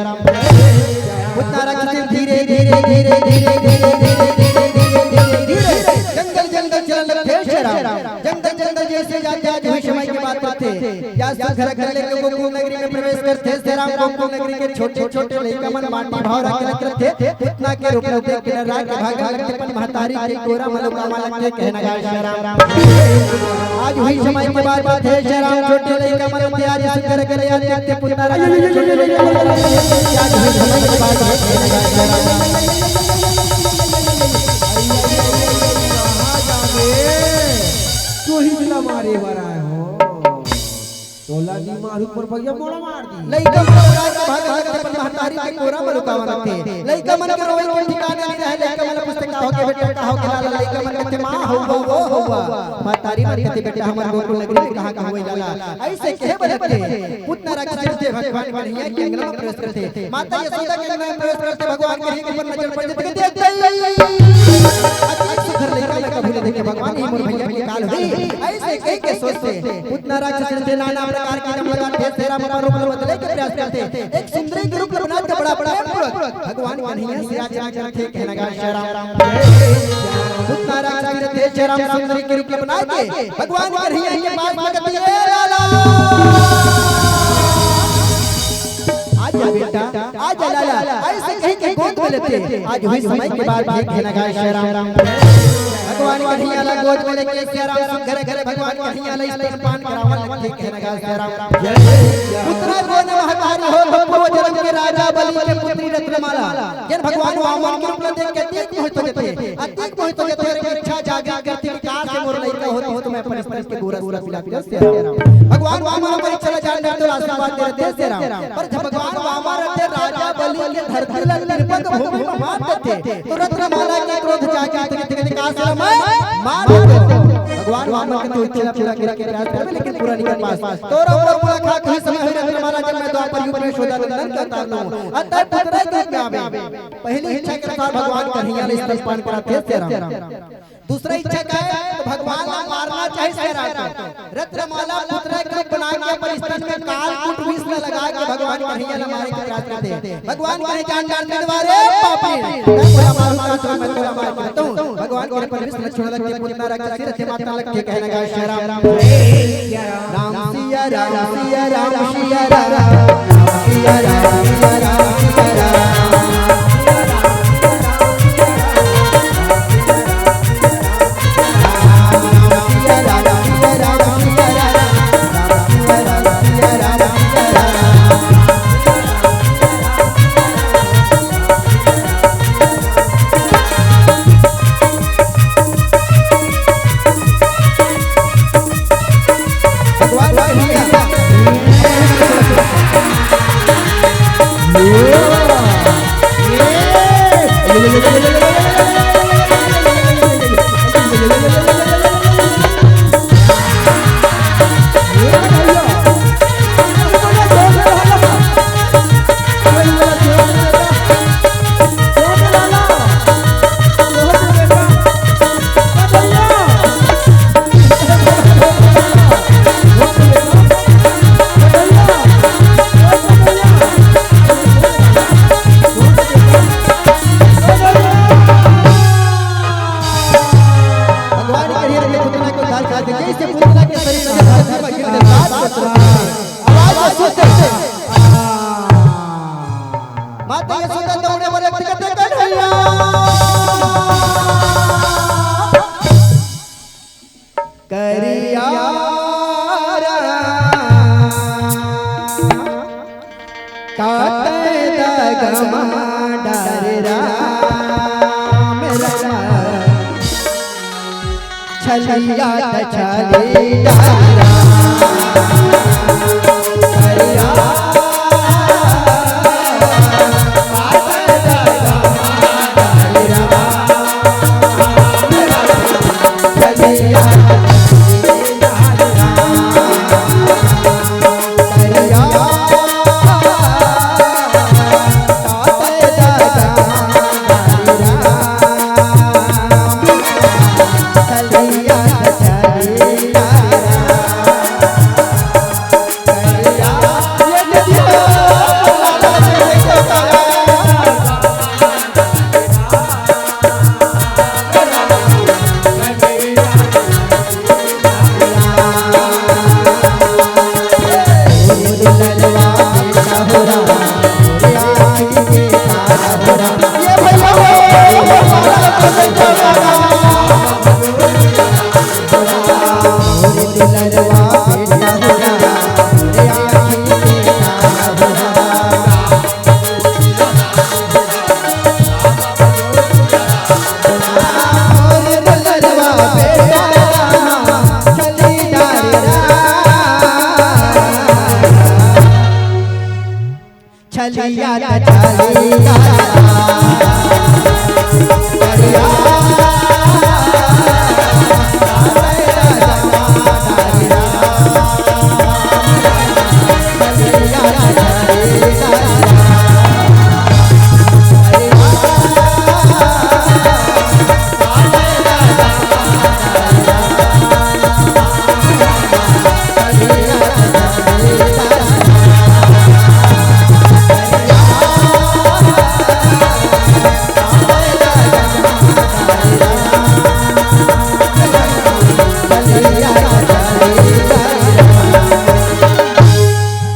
पुतना राक्षस धीरे धीरे धीरे धीरे धीरे धीरे धीरे धीरे धीरे जंगल जंगल चलन लगथे शेरा। जंगल जंगल जइसे जाथे, आज उही समय के बात करथे। या सुघर घर लेके गोकुल नगरी में प्रवेश करथे। शेरा गोकुल नगरी के छोटे छोटे लइका मन माटी भाव रखे लगथे। पुतना के रूप में देख के डरा के भागे लगथे। अपन महतारी के कोरा में लुकावा लगथे, कहे नगा शेरा। आज उही समय के बात करथे शेरा, छोटे लइका मन के आज सुघर घर ले आथे पुतना राक्षस। आज उही समय के बात करथे नगा शेरा। तू ही जिला मारे वाला है हो। तोला नी मारू पर भैया मोड़ा मार दी। लइका मन राज भाग भाग अपन महतारी के कोरा में लुकावा लगथे। लइका मन के रोवे के ठिकाना नहीं रहे। लइका मन पूछथे का हो गे बेटा, का हो गे लाला। लइका मन कथे माँ हउवा, वो हउवा। महतारी मन कथे बेटा हमर गोकुल नगरी में कहाँ का होई लाला। अइसे कहे बर लगथे। पुतना राक्षस रथे भगवान कन्हैया के अंगना में प्रवेश करथे। माता यशोदा के अंगना में प्रवेश करथे। भगवान कन्हैया के ऊपर नजर पड़ जाथे, देख दे। अति सुघर लइका ला कभू नहीं देखे भगवान, ये मोर भैया के काल होही। अइसे कहि के सोचथे। पुतना राक्षस रथे नाना प्रकार के नियम लगाथे, शेरा मन रूप बदले के प्रयास करथे। एक सुंदरी के रूप बना के बड़ा प्रेम पूर्वक भगवान कन्हैया से याचना करथे, कहे नगा शेरा। पुतना राक्षस रथे शेरा सुंदरी के रूप बना के भगवान कन्हैया के पास मांगथे, ए लाला। आजा बेटा, आजा लाला, अइसे कहि के गोद में लेथे। आज उही समय के बात हे, कहे नगा शेरा। भगवान कन्हैया ला गोद में लेके शेरा सुघर घर भगवान कन्हैया ला स्तनपान करावन लगथे, कहे नगा शेरा। पुतना कोन महतारी हो, पूर्व जन्म के राजा बलि के पुत्री रत्नमाला, जेन भगवान वामन के रूप में देख के अतिक मोहित हो जाथे, अतिक मोहित हो जाथे, अउ इच्छा जागृत करथे कि काश मोर लइका होतिस त मैं अपन स्त्री के गोरस ला पिलात शेरा। भगवान वामन अपन इच्छा ला जान लेथे अउ आशीर्वाद दे रथे शेरा। पर जब भगवान वामन रथे राजा बलि के धरती ला तिरपक भूमि में मात देथे, तो रत्नमाला के क्रोध जागे, तो कहथे, कहथे, काश ला मैं मार देथों। भगवान वामन के तो इच्छा ला पूरा करे के प्रयास करबे, लेकिन पूरा नहीं कर पास। तोर अउ मोर मुलाकात उही समय होही रत्नमाला, जब मैं द्वापर युग में यशोदा नंदन के अवतार लूं। अतः पुत्र के क्या बे? पहली इच्छा के अनुसार भगवान कन्हैया ला स्तनपान कराथे शेरा। दूसरा इच्छा का है? तो भगवान ला मारना चाहे शेरा को। रत्नमाला पुत्र के रूप बना के अपन स्तन में कालकूट विष ला लगा के भगवान कन्हैया ला मारे के प्रयास करथे। भगवान कन्हैया जान जान के द्वारे पापी। मैं तोला मारूं का तो मैं तोला मार के बताऊं। भगवान के ऊपर विष लक्षण लग के पुतना राक्षस रथे माता लग के कहे नगा शेरा। राम सिया राम सिया राम सिया राम। काटे दगमा डर राम राम। छलिया त छली डर राम। छलिया त छलिया।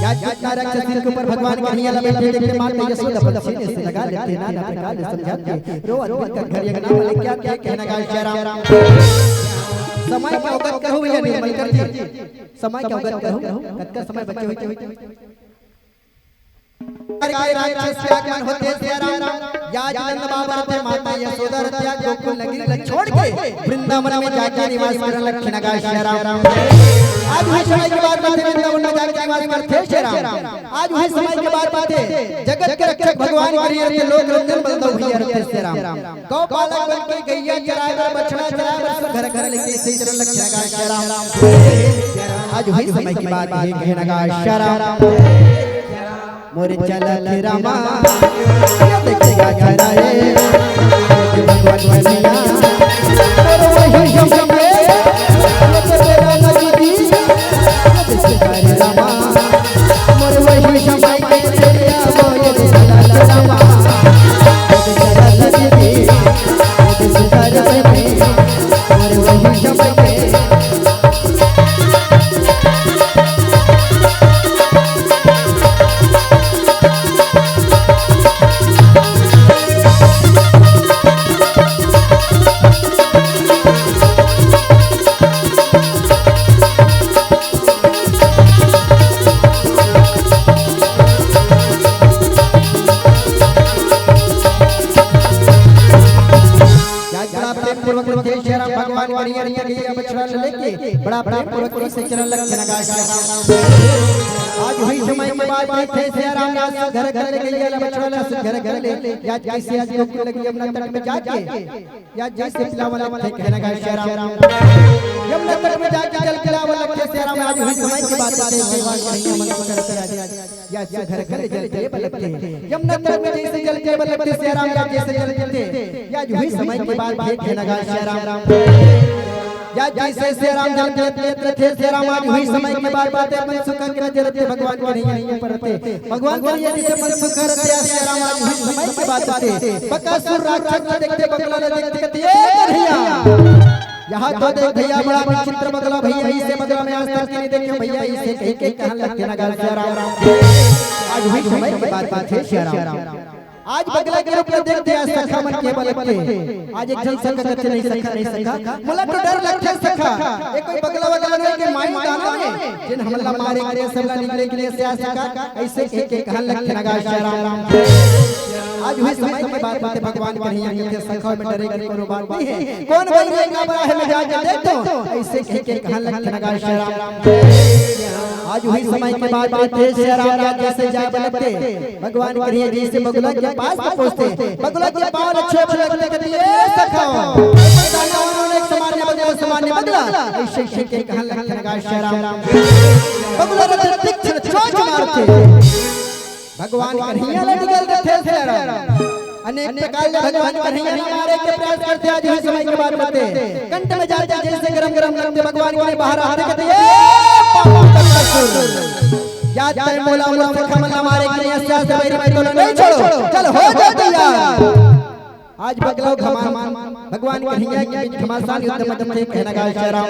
या जितना राक्षसी के ऊपर भगवान के हिया लगे थे, देखते माता यशोदा बच्ची ने से लगा लेते, नाना प्रकार ले समझा के रोवत बिलखत घर अंगना में लेके आते हैं, कहना गाय श्याम राम। समय के औगत कहूँ भैया निर्मल कर जी, समय के औगत कहूँ, कतका समय बचे हुए थे। के राक्षस के आगमन होते श्याम राम, या नंद बाबा रथे, माता यशोदा रथे, गोकुल नगरी ला छोड़ के वृंदावन में जाके निवास करन लग कहना गाय श्याम राम। आज भी समय के बाद बात है, वृंदावन में जाके निवास करते श्याम राम। आज भी समय के बाद बात है, जगत के रक्षक भगवान करिए रथे, लोक रंजन बलदेव भैया रथे श्याम राम। गौ पालक बन के गैया चराए बर, बछड़ा चराए बर, घर घर लेके से चरण लग कहना गाय श्याम राम। आज भी समय के बाद ये कहना गाय श्याम राम। मोर चलत रामा, ये देखे गा चराए, भगवान बनिया, मोर वही हम ये तो तेरा नजदीक, ये देखे गा रामा, मोर वही हम ये तेरा मोर चलत रामा, मोर चलत दीदी, मोर सुंदर बनी, मोर वही हम ये आज बड़ा प्रेम पूर्वक रखे श्याम राम भगवान बढ़िया बढ़िया गैया बछड़ा लेके बड़ा प्रेम पूर्वक से चरण लग कहना गाय श्याम राम। आज वही समय के बाद थे श्याम राम, आज घर घर ले गैया बछड़ा ले, घर घर ले, आज कैसे आज गोकुल नगरी यमुना तट में जाके या जैसे पिलावन लग थे कहना गाय श्याम राम। यमुना तट में जाके जल पिलावन लग थे श्याम राम। आज वही समय के बाद थे भगवान कन्हैया मन को करते राजा। या जो घर घर जल के बलते, यमुना तट में जैसे जल के बलते श्याम राम, या जैसे जल के थे, या जो वही समय के बाद थे कहना गाय श्याम राम। या जैसे श्याम राम जल के लेत थे श्याम राम, आज वही समय के बाद बात है, मन सुख के जल थे भगवान कन्हैया पर थे। भगवान कन्हैया जैसे मन सुख रते श्याम राम, आज वही समय के बाद थे। बकासुर राक्षस ला देखते, बगला ला देखते, कहते, "ए कन्हैया, यहाँ तो देख भैया, बड़ा विचित्र बगला भैया, इसे बगला में आज तक नहीं देखे भैया, इसे कहीं के कहाँ लग के लगा श्याम राम।" आज वही समय के बाद बात है श्याम राम। आज बगला के रूप में देख दिया, सखा मन के बलक के। आज एक झन सखा कथे, "नहीं सखा, नहीं सखा, मोला तो डर लगथे सखा। ये कोई बगला वगला नहीं के माई दानव हे, जेन हमला मारे के लिए, सबला निगले के लिए से आ सखा।" ऐसे कह के कहन लगथे नगाश राम। आज उही समय के बात बाते भगवान कन्हैया कथे, "सखा में डरे के कोनो बात नहीं है। कौन बोल रहे का बड़ा है, मैं जाके देख दो।" ऐसे कह के कहन लगथे नगाश राम। आज उही समय के बात बाते श्री राम राज्य से जाए बलक के भगवान कन्हैया जइसे बगुला के पास पहुंचथे, बगुला के पाँव ल छुए बर लगथे, कथे, "ए सखा, दाना उन्होंने एक समान नहीं बगला, समान नहीं बगला।" ऐसे, ऐसे के कहन लगथे नगाश राम। बगुला रथे तीक्ष्ण चोंच मारथे। भगवान कन्हैया ल निगल देथे श्री राम। अनेक प्रकार ले भगवान कन्हैया ल मारे के प्रयास करथे। आज उही समय के बात बाते कंठ में जाथे, जइसे गरम गरम लगथे। भगवान कन्हैया बाहर आथे, कथे, "ए पापी बकासुर, या तैं मोला मोर सखा मन ला मारे के लिए अस्या से बैरी मैं तोला नहीं छोड़ो, चल हो जा तैयार।" आज बगला घमासान, भगवान कन्हैया के बीच घमासान युद्ध मच गे, कहना गाय श्री राम।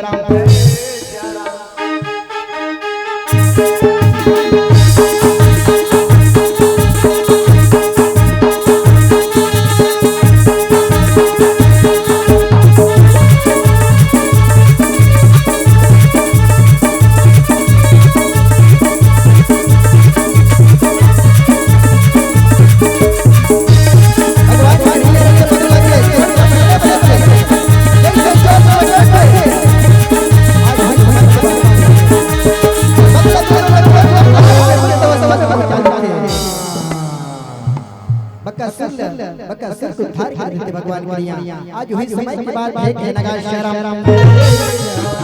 बकासुर ल, बकासुर के उद्धार कर देथे भगवान कन्हैया। आज उही समय के बात हे, कहना गाय श्री राम।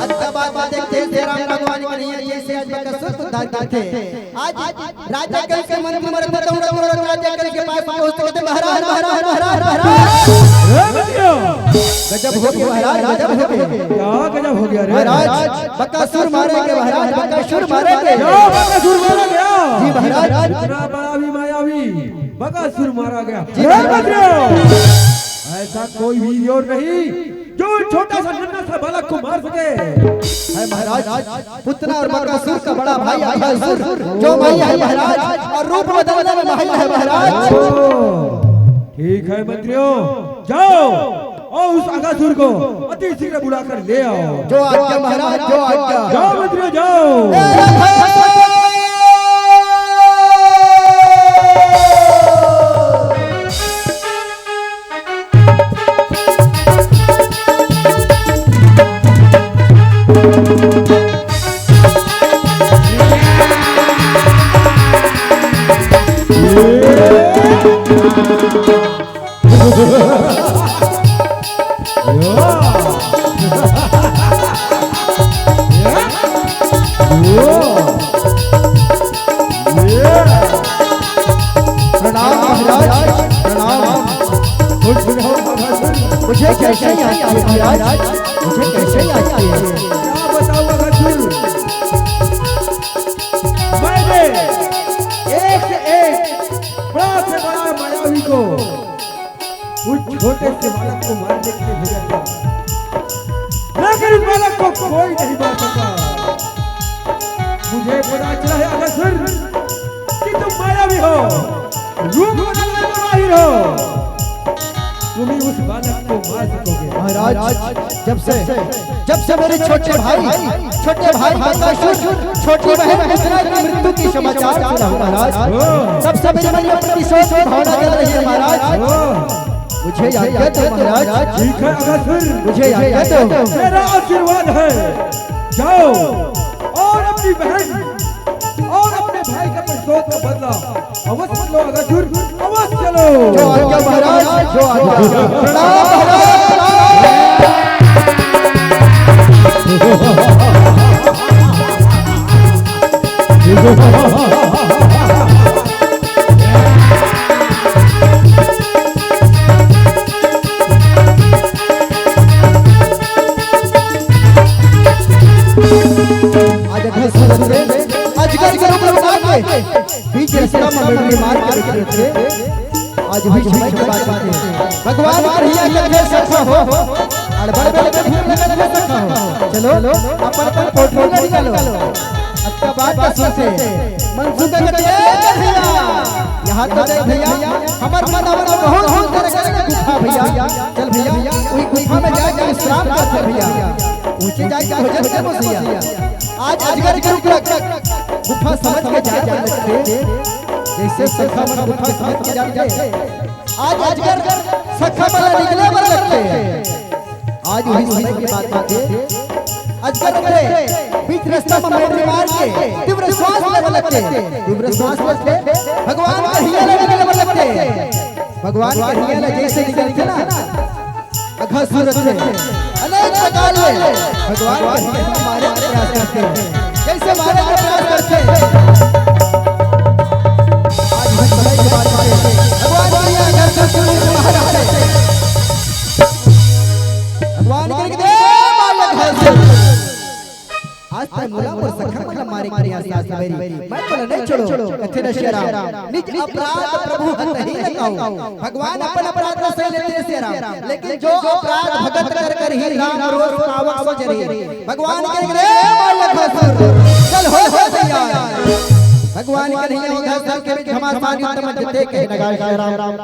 अतका बात बात देखथे श्री राम भगवान कन्हैया जइसे आज बकासुर के उद्धार करथे। आज राजा कंस के मंत्री मरत में दौड़ दौड़ राजा कंस के पास पहुंचथे, कहथे, "महाराज, महाराज, महाराज, महाराज।" ए बच्चों! गजब हो गया महाराज, गजब हो गया। क्या गजब हो गया रे? महाराज, बकासुर मारे के महाराज, बकासुर मारे के। क्या बकासुर मारा गया? जी महाराज। इतना बड़ा भी मायावी बकासुर मारा गया। जी महाराज। ऐसा कोई भी और नहीं जो छोटा सा नन्हा सा बालक को मार सके। है महाराज, पुतना और बकासुर का बड़ा भाई अघासुर, जो माहिर है महाराज, और रूप बदलने में माहिर है महाराज। ओ, ठीक है मंत्रियों, जाओ और उस अघासुर को अति शीघ्र बुला कर ले आओ। जो आज्ञा महाराज, जो आज्ञा। जाओ मंत्रियों, जाओ। प्रणाम महाराज, प्रणाम। खुश रहो महाराज। मुझे कैसे याद किए महाराज? मुझे कैसे याद किए? क्या बताऊं अर्जुन, मैंने एक से एक बड़ा से बड़ा मायावी को उस छोटे से बालक को मारने के लिए भेजा था, लेकिन उस बालक को कोई नहीं मार सका। मुझे पता चला है अघासुर कि तुम मायावी हो, रूप बदलने में माहिर हो। तुम ही उस बालक को मार सकोगे। महाराज, जब से, जब से मेरे छोटे भाई, छोटे भाई बकासुर, छोटी बहन मिथिला की मृत्यु की समाचार सुना हूँ महाराज, तब से मेरे मन में प्रतिशोध की भावना जल रही है महाराज। मुझे आज्ञा दो महाराज। ठीक है अघासुर, मुझे आज्ञा दो। मेरा आशीर्वाद है, जाओ और अपनी बहन और अपने भाई का प्रतिशोध का बदला अवश्य लो अघासुर, अवश्य लो। जो आज्ञा महाराज, जो आज्ञा। प्रणाम महाराज, प्रणाम। आज अघासुर के, अजगर के रूप में उतार के, बीच रास्ता में मेरे मार के देखे थे। आज भी समय की बात है। भगवान कन्हैया के फिर सखा हो, अड़बड़ में लगे फिर लगे फिर सखा हो। चलो, अपन अपन पोटली निकालो। अतका बात का सोचे। मनसुख का कहते, "ए कन्हैया, ये हाथ बजाई भैया, हमर मन हमर बहुत सुंदर करके गुफा भैया। चल भैया, वही गुफा में जाके विश्राम करते भैया। ऊंचे जाके भोजन करबो भैया। आज अजगर के रूप रख, गुफा समझ के जाए बर लगथे। जैसे सखा मन गुफा समझ के जाथे, आज अजगर सखा मन निकले बर लगथे। आज वही समय की बात बात है। अजगर के बीच रास्ता में मेंढरी मार के तीव्र श्वास लेवे लगथे। तीव्र श्वास लेथे, भगवान के हिया ले निकले बर लगथे। भगवान के हिया ले जैसे निकलथे ना, अघासुर के अनेक प्रकार ले भगवान के हिया मारे के प्रयास करथे। जैसे मारे के प्रयास करथे, आज भी समय की बात है। भगवान के हिया अघासुर के बाहर आथे। भगवान के हिया मारे अघासुर। आज तक मोला मोर सखा मन ला मारे के प्रयास करथे। मैं बोला नहीं छोड़ो, कथे न श्री राम। निज अपराध प्रभु हतहि न कहु। भगवान अपन अपराध ला सह लेथे श्री राम, लेकिन जो अपराध भगत कर करही राम रोष पावक सो जरही। भगवान के रे माया घसुर, चल हो हो भैया। भगवान के नहीं होगा सर के बीच घमासान युद्ध मच जथे, कहे नगार श्री राम।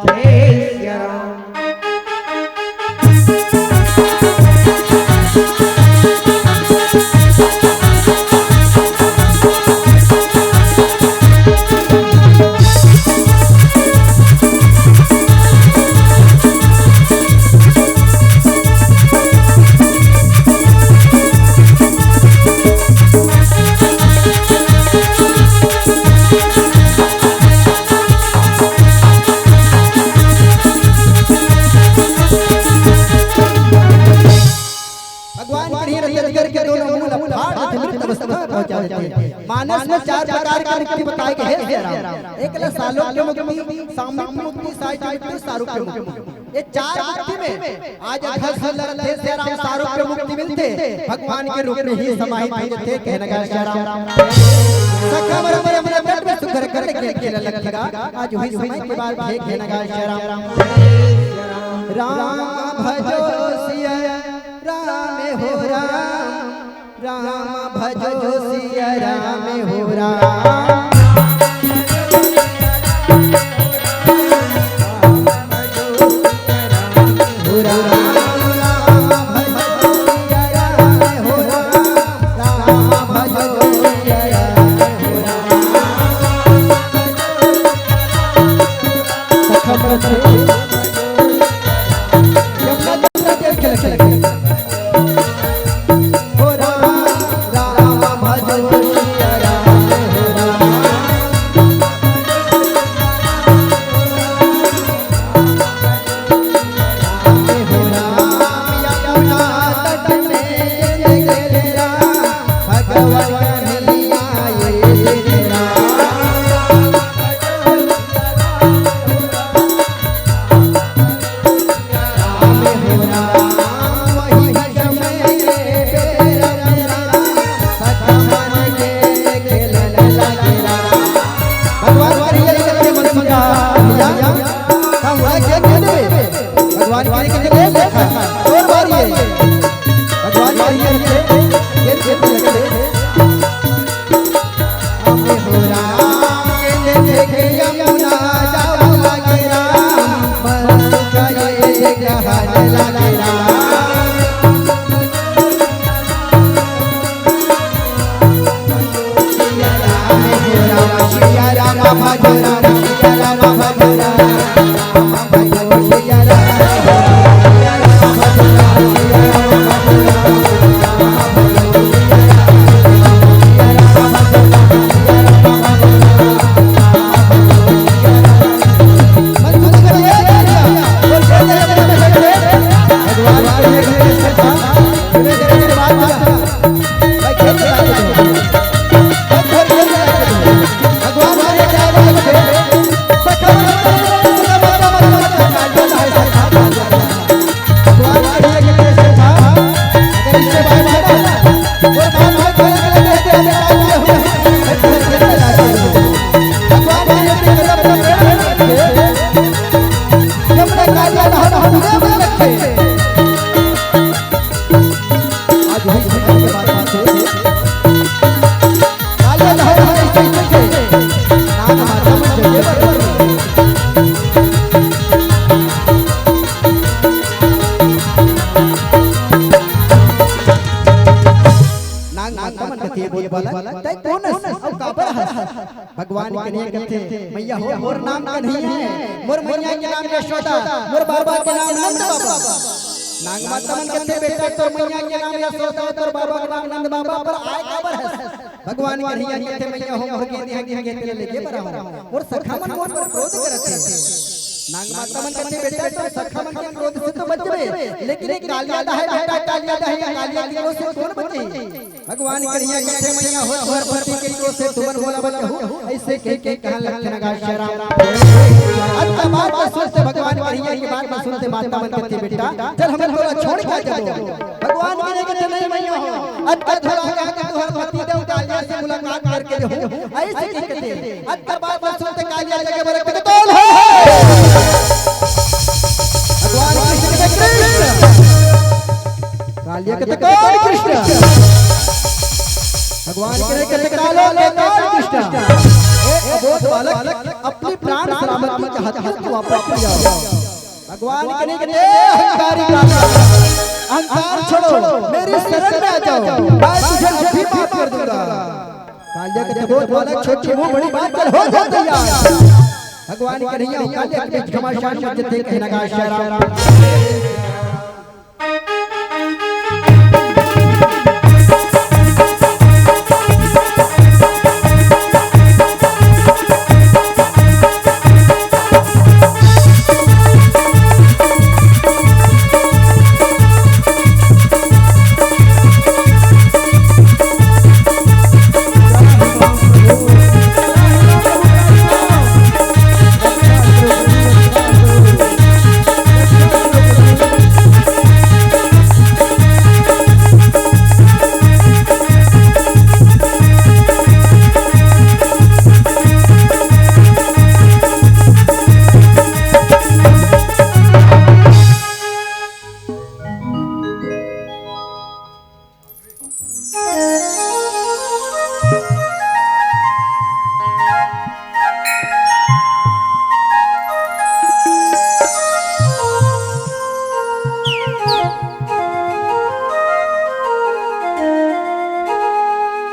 भगवान के रथ अजगर के दोनों मुंह ला फाड़ देथे, मृत अवस्था में पहुंचा देथे। मानस में चार प्रकार के मुक्ति बताए गए हे श्री राम। एक ला सालोक्य मुक्ति, सामीप्य मुक्ति, सायुज्य मुक्ति, सारूप्य मुक्ति। ये चार मुक्ति में आज अघासुर ला रथे श्री राम, सारूप्य मुक्ति मिलथे, भगवान के रूप में ही समाहित हो जथे, कहे नगार श्री राम। सखा मन अपने अपने पेट में सुघर कर खेल खेले लगथे। आज वही समय की बात हे, कहे नगार श्री राम। राम भजो सिया राम हो राम, राम भजो सिया राम हो राम। भगवान करिया करके मन समझा भैया, हम वह खेत दे देवे। भगवान करिया करके ले देखा, और बारी है। भगवान करिया करके खेत दे देवे। हमें हो राम के देखे यमुना जावा लागे राम, बन गए एक हाथ लागे राम। आज वही समय के बात बात है। तालियां बजाओ, बजाओ, इसे, इसे, इसे। नाम माता में जय जय बोलो। कथे, "मैया हो, मोर नाम कन्हैया हे, मोर मैया के नाम यशोदा, मोर बाबा के नाम नंद बाबा।" नाग माता मन कथे, "बेटा, तोर मैया के नाम यशोदा, तोर बाबा के नाम नंद बाबा, पर आय काबर हस?" भगवान कन्हैया कथे, "मैया हो, मोर गेंद हे, गेंद हे, तेला लेगे बर आहूं। मोर सखा मन मोर पर क्रोध करत हे।" नाग माता मन कथे, "बेटा, तोर सखा मन के क्रोध से तो बचबे, लेकिन ये कालिया ला हे बेटा, कालिया ला हे, कालिया के क्रोध से कौन बचे?" भगवान कन्हैया कथे, "मैया हो, तोर पति के क्रोध से तुमन मोला बचाहू।" अइसे कह के कहन लगथे नगाशराम। अतका बात ला सुनते, भगवान कन्हैया के बात ला सुनते माता मन कथे, "बेटा, चल, हमन तोला छोड़ के आ जाबो।" भगवान कन्हैया कथे, "नहीं मैया हो, अतका थोड़ा कहा कि तुहर पति देव कालिया से मुलाकात करके जाहूं।" अइसे कह के कथे, अतका बात ला सुनते कालिया जगह बर कथे, "कौन हे?" भगवान कृष्ण कथे, "कृष्ण।" कालिया कथे, "कौन कृष्ण?" भगवान कन्हैया कथे, "कालो के काल कृष्ण।" ए अबोध बालक, अपनी प्राण सलामती के हथियार को वापस ले आओ। भगवान कन्हैया कथे, "ए अहंकारी कालिया, अहंकार छोड़ो, मेरी शरण में आ जाओ, मैं तुझे अभी माफ कर दूंगा।" कालिया कथे, "अबोध बालक, छोटी मुंह बड़ी बात, चल हो जा तैयार।" भगवान कन्हैया कालिया के बीच घमासान मच जथे, कहे नगाशराम।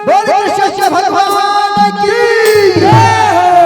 बोल कृष्ण भगवान की जय हो।